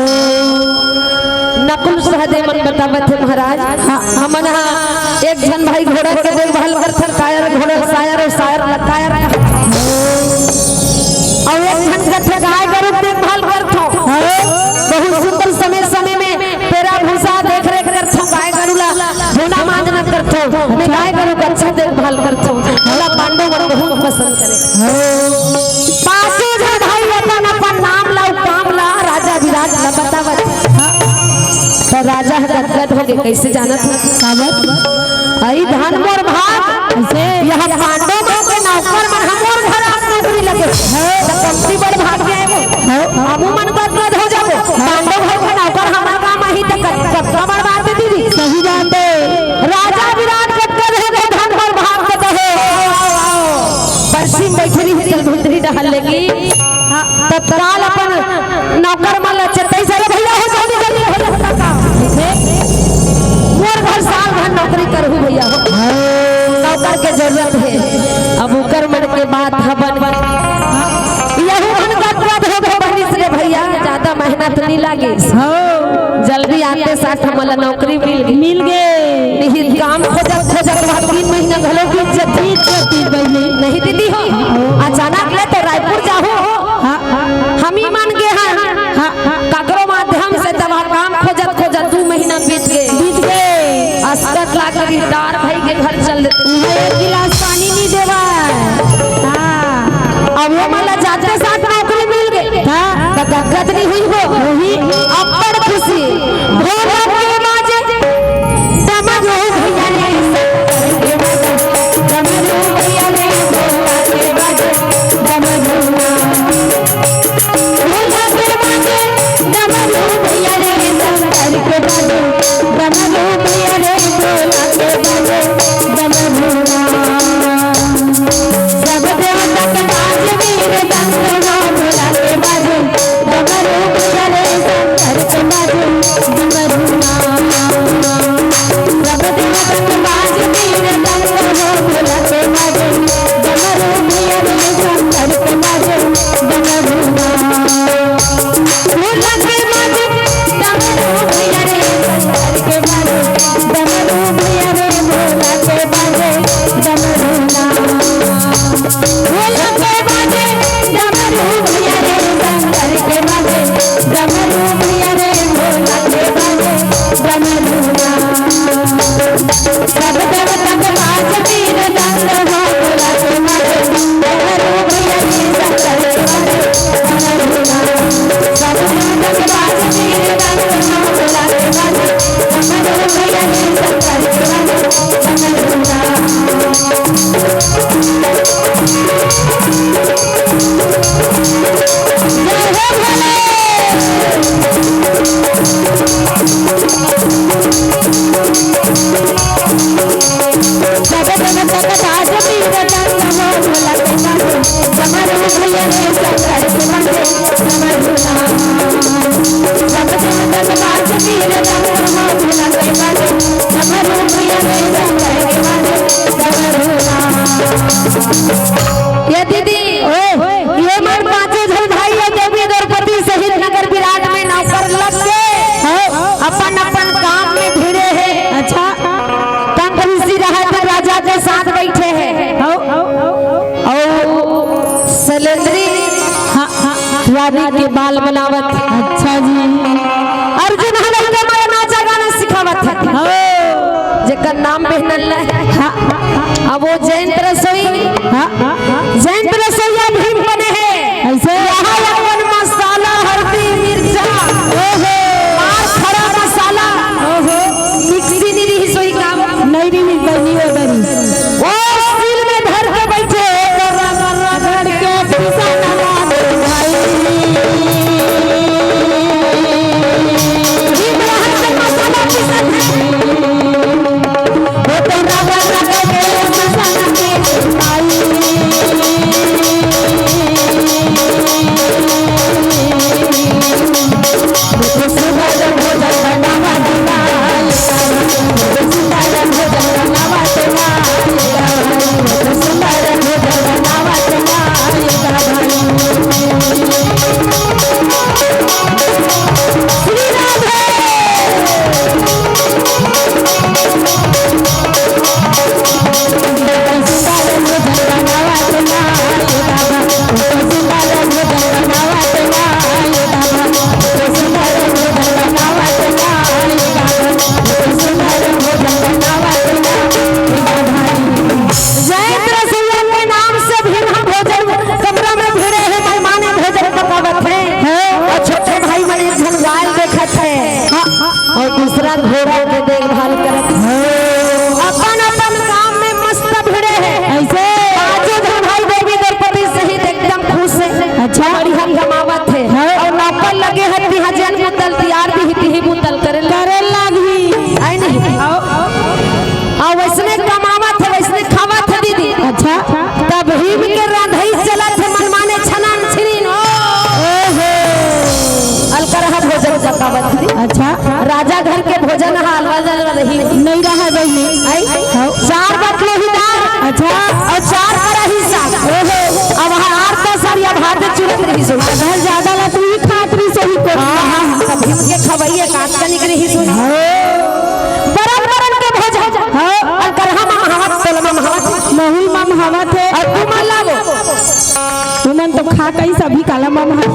नकुल सहदेव मन बतावत हे महाराज। हाँ। हमन ह एक झन भाई घोड़ा के देखभाल करथन, कायर घोड़ा, सायर अउ सायर ला कायर। अउ एक झन कथे गाय गरु के देखभाल करथों। हाँ। बहुत सुंदर समय समय में पेरा भूसा देख रेख करथों, गाय गरु ला धोना मांजना करथों। मैं गाय गरु के अच्छा देखभाल करथों। मोला पांडव मन बहुत पसंद करे। हाँ। पांचों झन भाई अपन अपन नाम ला अउ काम ला राजा विराट ला बतावत। त राजा ह गदगद होगे, कइसे जानत हस? काबर? अई धन मोर भाग। कइसे? यह पांडव मन के नौकर मन ह मोर घर आके नौकरी लगे। हाँ। त कमती बड़ भाग जाए वो। हाँ। हमू मन गदगद हो जाबो। हाँ। पांडव घर के नौकर हमर काम आही त कत-, कतका बड़ बात हे दीदी। सही बात हे। राजा विराट गदगद होगे, धन मोर भाग के कहे। बरसी में बइठे रही, चल भीतरी डहर ले गे। तत्काल अपन नौकर मन ल चेतई, "अरे भइया हो, जल्दी, जल्दी, भइया हो, का?" मोर घर साल भर नौकरी करहू भइया हो। हाँ। नौकर के जरूरत हे। अब ओकर मन के बात हवन। यहू मन गदगद हो गए, बनिस रे भइया, ज्यादा मेहनत नइ लागे। हाँ। जल्दी आते साथ हमला नौकरी मिल गे। मिल गे। नहीं काम खोजत खोजत वहाँ तीन महीना घलो बीत जथे। बीत जथे बहिनी। नहीं दीदी हो, अचानक ले तो रायपुर जाहू हो। हाँ, हाँ। हम ही मन गे हन। हाँ, हाँ। काकरो माध्यम से दवा काम खोजत खोजत दू महीना बीत गे। बीत गे। अस्कट लाग रिटायर भई के घर चल देते। एक गिलास पानी नहीं देवा। हाँ। अब वो मन ला जाते साथ नौकरी मिल गे। हाँ। त गदगद नहीं हुई हो। वही। अब्बड़ खुशी। ढोलक के बाजे, डमरू भैया रे, शंकर के बाजे, डमरू भैया रे, भोला के बाजे, डमरू ना। ढोलक के बाजे, डमरू भैया रे, शंकर के बाजे, डमरू भैया रे, भोला के बाजे, डमरू ना। सब देवता के बाजे, वीर डमरू ना, भोला के बाजे, डमरू भैया रे, शंकर के बाजे, डमरू ना। सब देवता के बाजे, वीर डमरू हो, भोला के बाजे, डमरू भैया रे, शंकर के बाजे, डमरू ना। भोला के बाजे, डमरू भैया रे, शंकर के बाजे, डमरू भैया रे, भोला के बाजे, डमरू ना। ढोलक के बाजे, डमरू भैया रे, शंकर के बाजे, डमरू भैया रे, ढोलक के बाजे, डमरू ना। सब देवता के बाजे, वीर डमरू हो, ढोलक के बाजे, डमरू भैया रे, शंकर के बाजे, डमरू ना। सब देवता के बाजे, वीर डमरू हो, ढोलक के बाजे, डमरू भैया रे, शंकर ये दीदी, ओए, ये मन पांचों झन भाई अउ देवी द्रौपदी सहित नगर विराट में नौकर लग के हाँ। अपन अपन काम में भिड़े हे। अच्छा। कंक ऋषि रहत राजा के साथ बैठे हे। हाँ। अउ सैलेंद्री हाँ, हाँ, हाँ। रानी के बाल बनावत हे। अच्छा जी। अर्जुन ह लइका मन नाचा गाना सिखावत हे। हाँ। जेकर नाम मेहनत ल हे। हाँ, हाँ, हाँ। अब वो जयंत रसोई, हाँ, हाँ, हाँ। जयंत रसोईया भीम बने हे। ऐसे? यहाँ अपन मसाला, हल्दी, मिर्चा, ओहो। और खड़ा मसाला, ओहो। मिक्सी नहीं रही सोई काम। नहीं रही, बनी वो बनी। वो सील में धर के बैठे, रगड़ के पिसा ना भाई। भीम रहत के मसाला पीसत हे। जयंत रसोईया के नाम से भीम ह भोजन कमरा में भिड़े हे, मेहमान भोजन पकावत हे। हाँ। अउ छोटे भाई मन एक झन गाय देखत हे। हाँ, हाँ। अउ दूसरा घोड़ा के देखभाल करत हे। हाँ। अपन अपन काम में मस्त भिड़े हे। ऐसे? पांचों झन भाई देवी द्रौपदी सहित एकदम खुश हे। अच्छा। बढ़िया कमावत हे। हाँ। अउ नौकर लगे हे, तिहा जेन बुतल तियार दिही, तिही बुतल करे ला। करे लागही। आय नहीं? हाँ। अउ वइसने कमावत हे, वइसने खावत हे दीदी। अच्छा। तब भीम के रांधई चलत हे, मनमाने छनान छिनीन। ओ। ओहो। अलकरहा भोजन पकावत हे। अच्छा। राजा घर के भोजन ह अलवा जलवा रही। नहीं रहा बहिनी। आई? हाँ। चार बटलोही दार। अच्छा। अउ चार कड़ाही साग। ओहो। अब वहाँ आठ दस अरिया भात चुरत रही सो। अगर ज्यादा ला तू ही खात रही सही को। हाँ, हाँ, हाँ, तब भीम के खवैया काट के निकली ही सो। हाँ। बरन बरन के भोजन। हाँ। अलकरहा ममहावत, तोला ममहावत। महूल ममहावत हे। अउ तू मन लावो। तुमन तो खा कई सभी काला ममहा।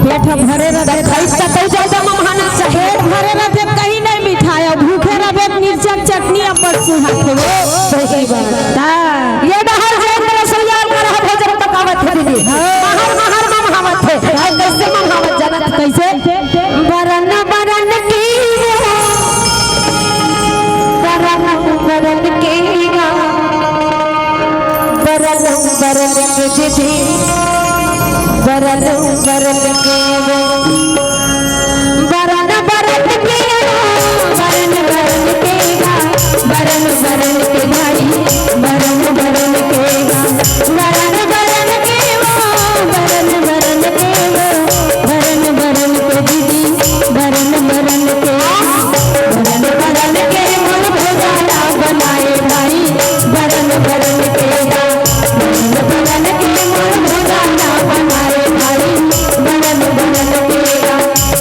पेट ह भरे रथे। खाई त तउ ज्यादा ममहाना चाही। पेट भरे रथे कहीं नहीं मिठाय, अउ भूखे रहे त मिर्चा के चटनी अब्बड़ सुहाथे वो। सही बात। हाँ। ये डहर जेन रसोईया अलकरहा भोजन पकावत हे दीदी। हाँ। महर महर ममहावत हे। अउ कइसे ममहावत जानत हे? कइसे? बरन बरन के वो, बरन बरन के गा, बरन बरन के दीदी, बरन बरन के वो, बरन बरन के वो, बरन बरन के गा, बरन बरन के भाई, बरन बरन के गा, बरन बरन के वो, बरन बरन के वो, बरन बरन के दीदी, बरन बरन के, बरन बरन के मोर भोजाना बनाए भाई, बरन बरन के गा, बरन बरन के मोर भोजाना बनाए भाई, बरन बरन के गा,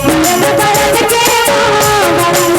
बरन बरन के, बरन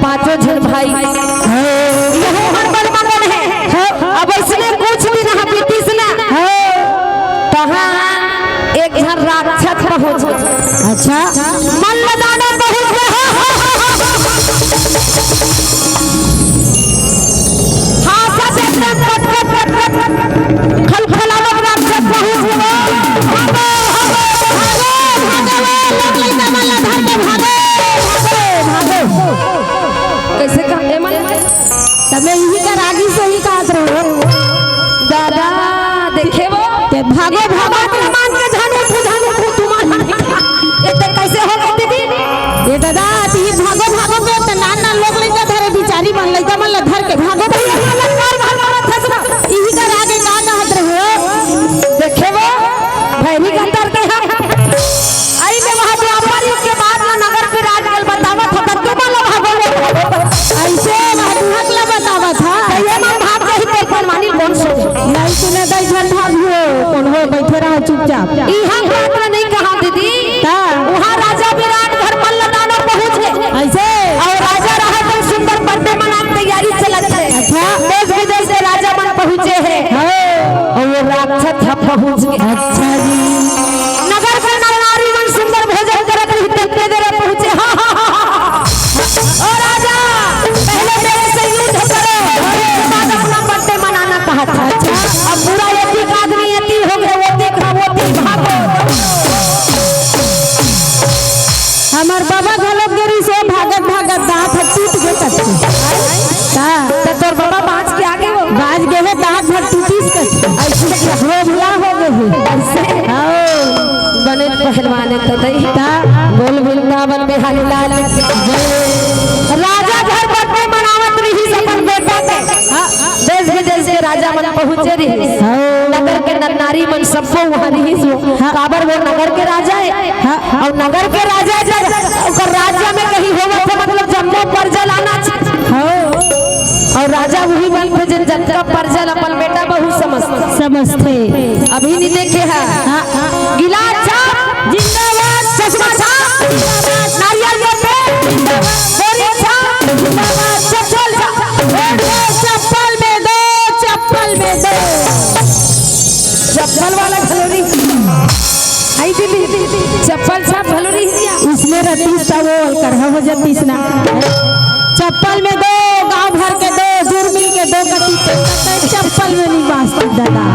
पांचों झन भाई, यहू हर बल मगन हे। अब अइसने कुछ दिन ह बीतिस ना, तहाँ एक झन राक्षस पहुंच गे। अच्छा। मल्ल दानव पहुंच गे। हाँ, सच एकदम कट, कट, कट, कट, कट। खलखलावत राक्षस पहुंच गे। भागो, भागो, भागो, भागो, भागो, भागो, भागो, भागो, भागो। कइसे कहा, ए मन? तब मैं इही कर आगी सही कहत रहो। दादा, देखे वो? ते भागो, भागो। बात ला मान के झन उठू, झन उठू, तुम्हारा नहीं। ये ते कइसे हो गई दीदी? ए दादा, ती भागो, भागो के ते नान नान लोग लइका धरे, बिचारी मन लइका मन ला धर के भागो, भागो। इही कर आगे का कहत रहे हो? देखे वो, भैरी का तर के हम। आई में वहाँ द्वापर युग के बाद ना नगर के राज गल बतावत हो, तब तुम लोग भागो। अइसे वहाँ दुहक ला बतावत हा। तो ये मन भाग जाही, तेरे पनवानी कौन सो? नहीं सुने दई झन भाग हो, कौन हो, बैठे रहो चुपचाप। इहाँ बात ला नहीं कहा दीदी। ता? वहाँ राजा विराट घर मल्ल दानव पहुँचे। अइसे? अउ राजा रहा तो सुंदर birthday मनाए के तैयारी चलत हे। अच्छा। देश विदेश के राजा मन पहुँचे हे। हाँ। अउ वो राक्षस ह पहुँच गे। अच्छा जी। नगर के नर नारी मन सुंदर भोजन करत रहिस, तेकरे दरे पहुँचे। हाँ, हाँ, हाँ, हाँ, हाँ। ओ राजा, पहले मेरे से युद्ध करो, उसके बाद अपना birthday मनाना कहा था। अच्छा। अब पूरा एक एक आदमी एती हो गए, वो देख रहा, वो देख भागो। हमर बाबा घलोक गे रिहिस, भागत भागत दांत ह टूट गे कथे। का? त तोर बाबा बांच के आगे हो? बांच गे हे, दांत ह टूटिस कथे। अइसे क्या? वो भुला हो गे हे। अइसे? हाँ। बने पहलवान हे तो दई। का? बोल वृंदावन बिहारी लाल। राजा घर birthday मनावत रिहिस अपन बेटा के। हाँ। देश विदेश के राजा मन पहुंचे रिहिस। हाँ। नगर के नर नारी मन सबो वहाँ रिहिस हो। हाँ। काबर वो नगर के राजा हे। हाँ। अउ नगर के राजा हे, ओकर राज्य में कहीं होवत हे, मतलब जम्मो परजा ल आना चाही। हाँ। अउ राजा उही बनथे जेन जतका परजा ल अपन बेटा बहू समझ, समझथे। अभी नहीं देखे हे। हाँ। गिलास छाप जिंदाबाद, चश्मा छाप जिंदाबाद, नारियल के पेड़ जिंदाबाद, बोरी छाप जिंदाबाद, चप्पल छाप, चप्पल में दो, चप्पल में दो। चप्पल वाला घलो नहीं। आई दीदी, चप्पल छाप घलो नहीं दिया। उसमें रहतीस त वो अलकरहा हो जातीस ना। चप्पल में दो, गांव भर के दो, जुर्मी के दो कती के, चप्पल में नहीं बांचतीस दादा।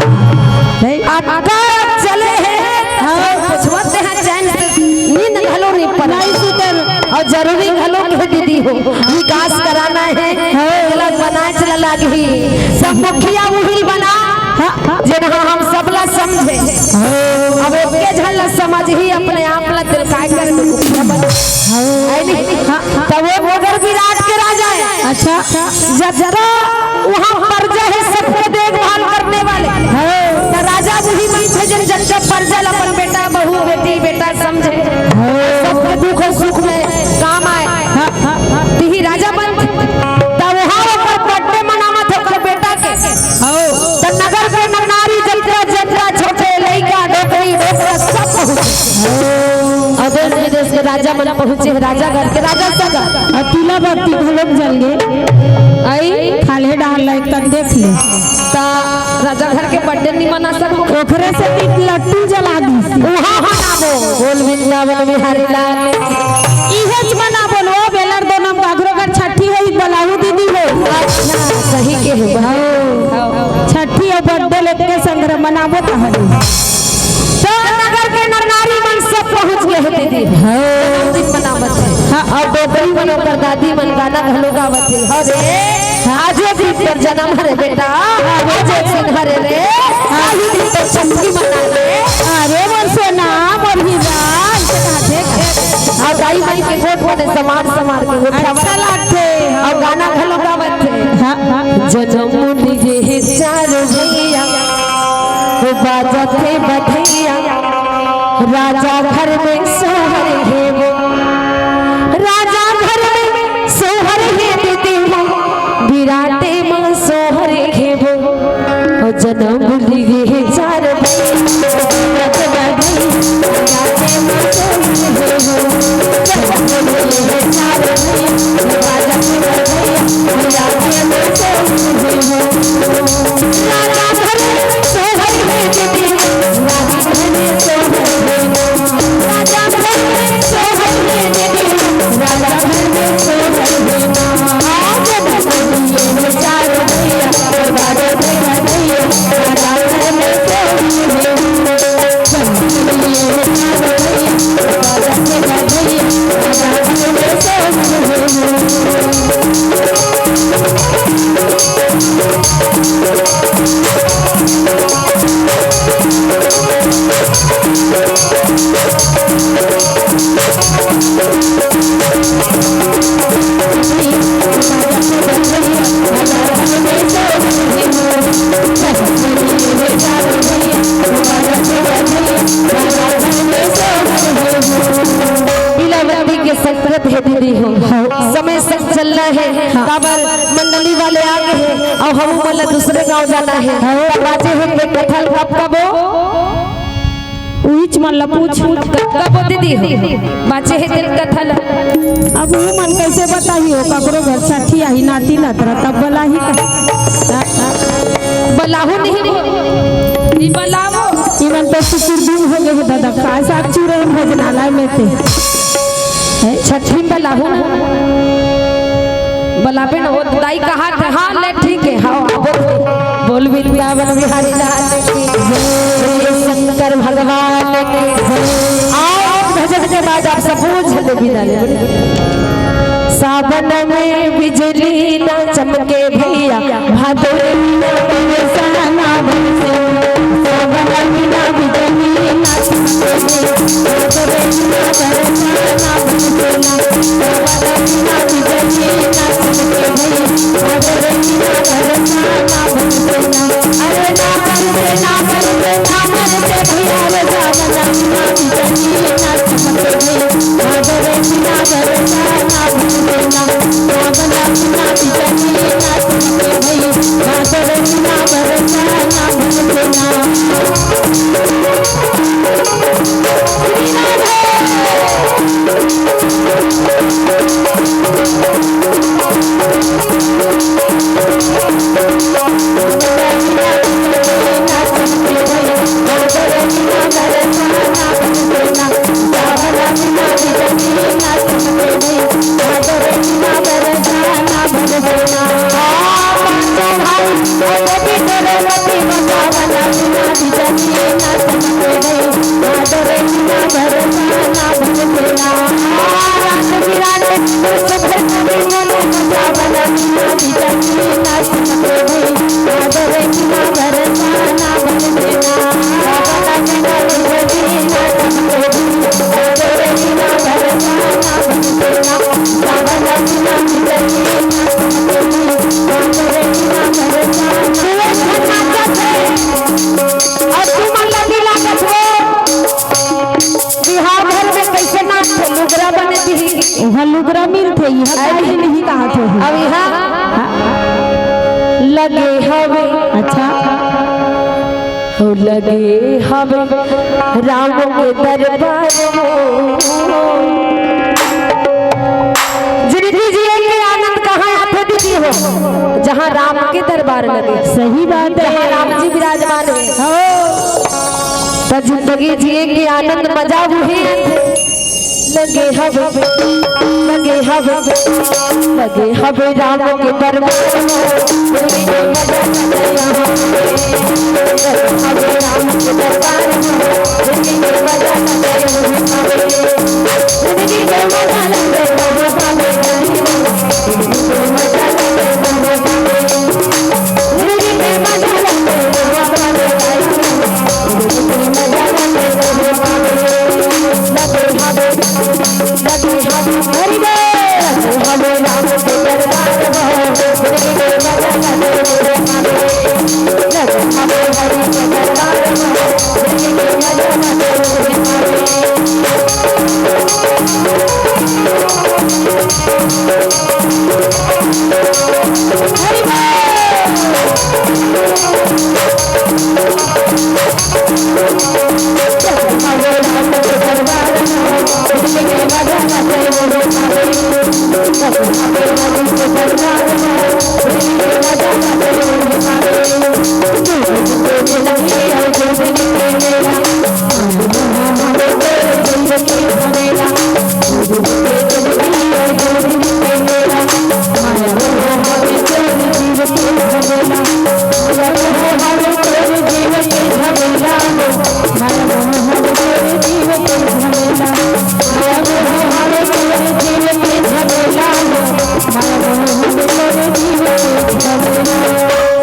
नहीं? अटका चले हे। हाँ। पूछवत हे चैन से, नींद घलो नहीं पड़े। नहीं सुते। अउ जरूरी घलो हे दीदी हो, विकास कराना हे, हाँ। अलग बनाए चला लागही। सब मुखिया उही बना, हाँ, हाँ। जेन ह हम सब ला समझे। हाँ। अब एके झन ला समझही, अपने आप ला दिल काय कर दे। हाँ। है नहीं? हाँ, हाँ। तब वो मगर विराट के राजा हे। अच्छा। जब, जब वहाँ परजा हे सबके देखभाल करने वाले। हाँ। त राजा उही बनथे जेन जतका परजा ल अपन बेटा, बहू, बेटी, बेटा समझे। हाँ। सबके दुख अउ सुख में काम आए। हाँ, हाँ, हाँ। तिही राजा बनथे। त वहाँ ओकर birthday मनावत हे ओकर बेटा के। हाँ। त नगर के नर नारी जतरा जतरा छोटे लइका, डोकरी, डोकरा सब पहुँचे। हाँ। अउ देश विदेश के राजा मन पहुँचे, राजा घर के राजा सगा। अउ तिला बत्ती घलोक जल गे। आई? खाल्हे डाहर ला एक तक देख ले। त राजा घर के birthday नहीं मना सकबो। ओखरे से तीन लट्टू जला दीस। उहाँ मनाबो। बोल वृंदावन बिहारी लाल। इहेच मनाबो, ओ बेलर दो नम गाघरो कर छठी हे, बलाहू दीदी हो। अच्छा, सही के हे। हाँ। छठी अउ birthday ल एके संघरा मनाबो तहन। त नगर के नर नारी मन सब पहुँच गे हे दीदी। हाँ। जन्मदिन मनावत हे। हाँ। अउ डोकरी मन ओकर दादी मन गाना घलो गावत हे। हरे, हाँ। आजे दिन तोर जनम हरे बेटा, आजे दिन हरे रे, आही दिन तोर छठी मना ले। अरे मोर सोना, मोर हीरा, अइसे कहाथे। अउ दाई मन के गोठ मन समार समार के उठावत। अच्छा लागथे। अउ गाना घलो गावत हे। हाँ, हाँ। जनम लिए हे चार भैया, हो बाजत हे बधैया, राजा घर में सोहर हे वो, राजा घर में सोहर हे दीदी वो, बिराटे में सोहर हे वो, ओ जनम लिए हे चार भैया, राजा घर में सोहर हे वो, जनम लिए हे चार भैया, राजा हो। समय संग चलना हे, हाँ। काबर मंडली वाले आ गे हे अउ हमू मन ला दूसरे गांव जाना हे। हाँ। त बाचे हे तेल कथल कब कब ओ? उहीच मन ला पूछ। कब ओ दीदी हो? बाचे हे तेल कथल। अब वो मन कैसे बताही हो, ककरो घर छठी आही, नाती नतरा, तब बलाही का? बलाहू नहीं हो, नहीं बलावो। इमन तो शुक्र दिन हो गे हे दादा, काय साग चूरन भोजनालय में ते। हैं? छठी में बलाहू ना। बलाबे न हो, दाई कहा थे, हाँ, ले, ठीक है, हाँ, हाँ, बोल, बोल वृंदावन बिहारी लाल की जय, शंकर भगवान की जय। आओ, भजन के बाद आप सब बोल छले बिना ले। सावन में बिजली ना चमके भैया, भादो में ना बरसा ना बरसे। सावन में ना बिजली ना चमके भैया, भादो में ना बरसा ना बरसे ना। सावन में ना बिजली ना चमके भैया, भादो में ना बरसा ना बरसे ना। अरे ना बरसे, ना बरसे, ना बरसे भैया रे, सावन में ना बिजली ना चमके भैया, भादो में ना बरसा ना बरसे ना। अउ तुमन ला दिला कथो, बिहाव घर में कैसे नाचथे? लुगरा बने दिही। उहाँ लुगरा मिलथे, इहाँ अरे। काहे नहीं कहाथे? अब इहाँ हाँ। लगे हवे। अच्छा। हो लगे हवे राम के दरबार हो। जिनकी जिए के आनंद कहाँ आथे दीदी हो? जहाँ राम के दरबार लगे। सही बात है। जहाँ राम जी विराजमान हे। हो। त जिंदगी जिए के आनंद मजा उही आथे। लगे हवे, लगे हवे, लगे हवे राम के दरबार।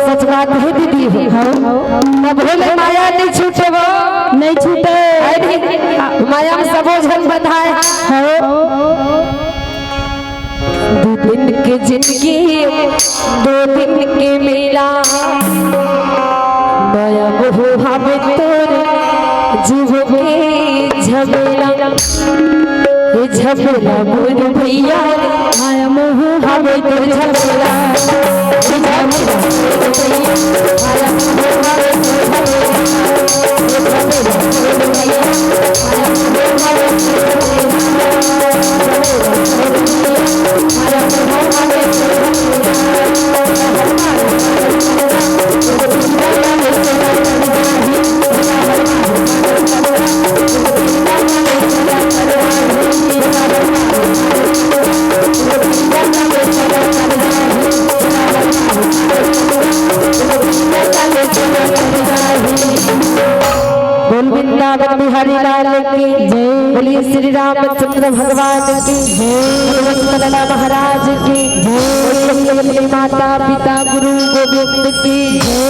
सच बात हे दीदी हो। हाँ। तब भोले माया नहीं छूटे वो। नहीं छूटे। अरे, माया में सबो झन बधाए। हाँ। दो दिन के जिंदगी, दो दिन के मेला, माया मोह हवे तोर जीव के झमेला। झबेला मोर भैया रे, माया मोह हवे तोर झबेला। झबेला मोर भैया, माया मोह हवे तोर झबेला। झबेला मोर भैया, माया मोह हवे तोर झबेला। झबेला मोर भैया, माया मोह हवे तोर झबेला। बोल वृंदावन बिहारी लाल की जय। बोलिए श्री रामचंद्र भगवान की जय। बोलिए लला महाराज की जय। बोलिए अपने माता पिता गुरु गोविंद की जय।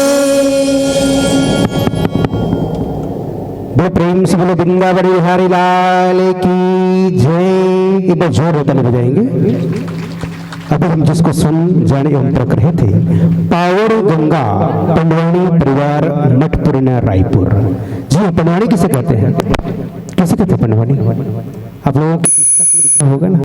बड़े प्रेम से बोलो वृंदावन बिहारी लाल की जय। एक बार जोर ताली बजाएंगे। अभी हम जिसको सुन जाने एवं परख रहे थे, पावर गंगा पंडवानी परिवार मठपुरना रायपुर। जी हाँ, पंडवानी किसे कहते हैं? किसे कहते हैं पंडवानी? आप लोगों की पुस्तक में लिखा होगा ना,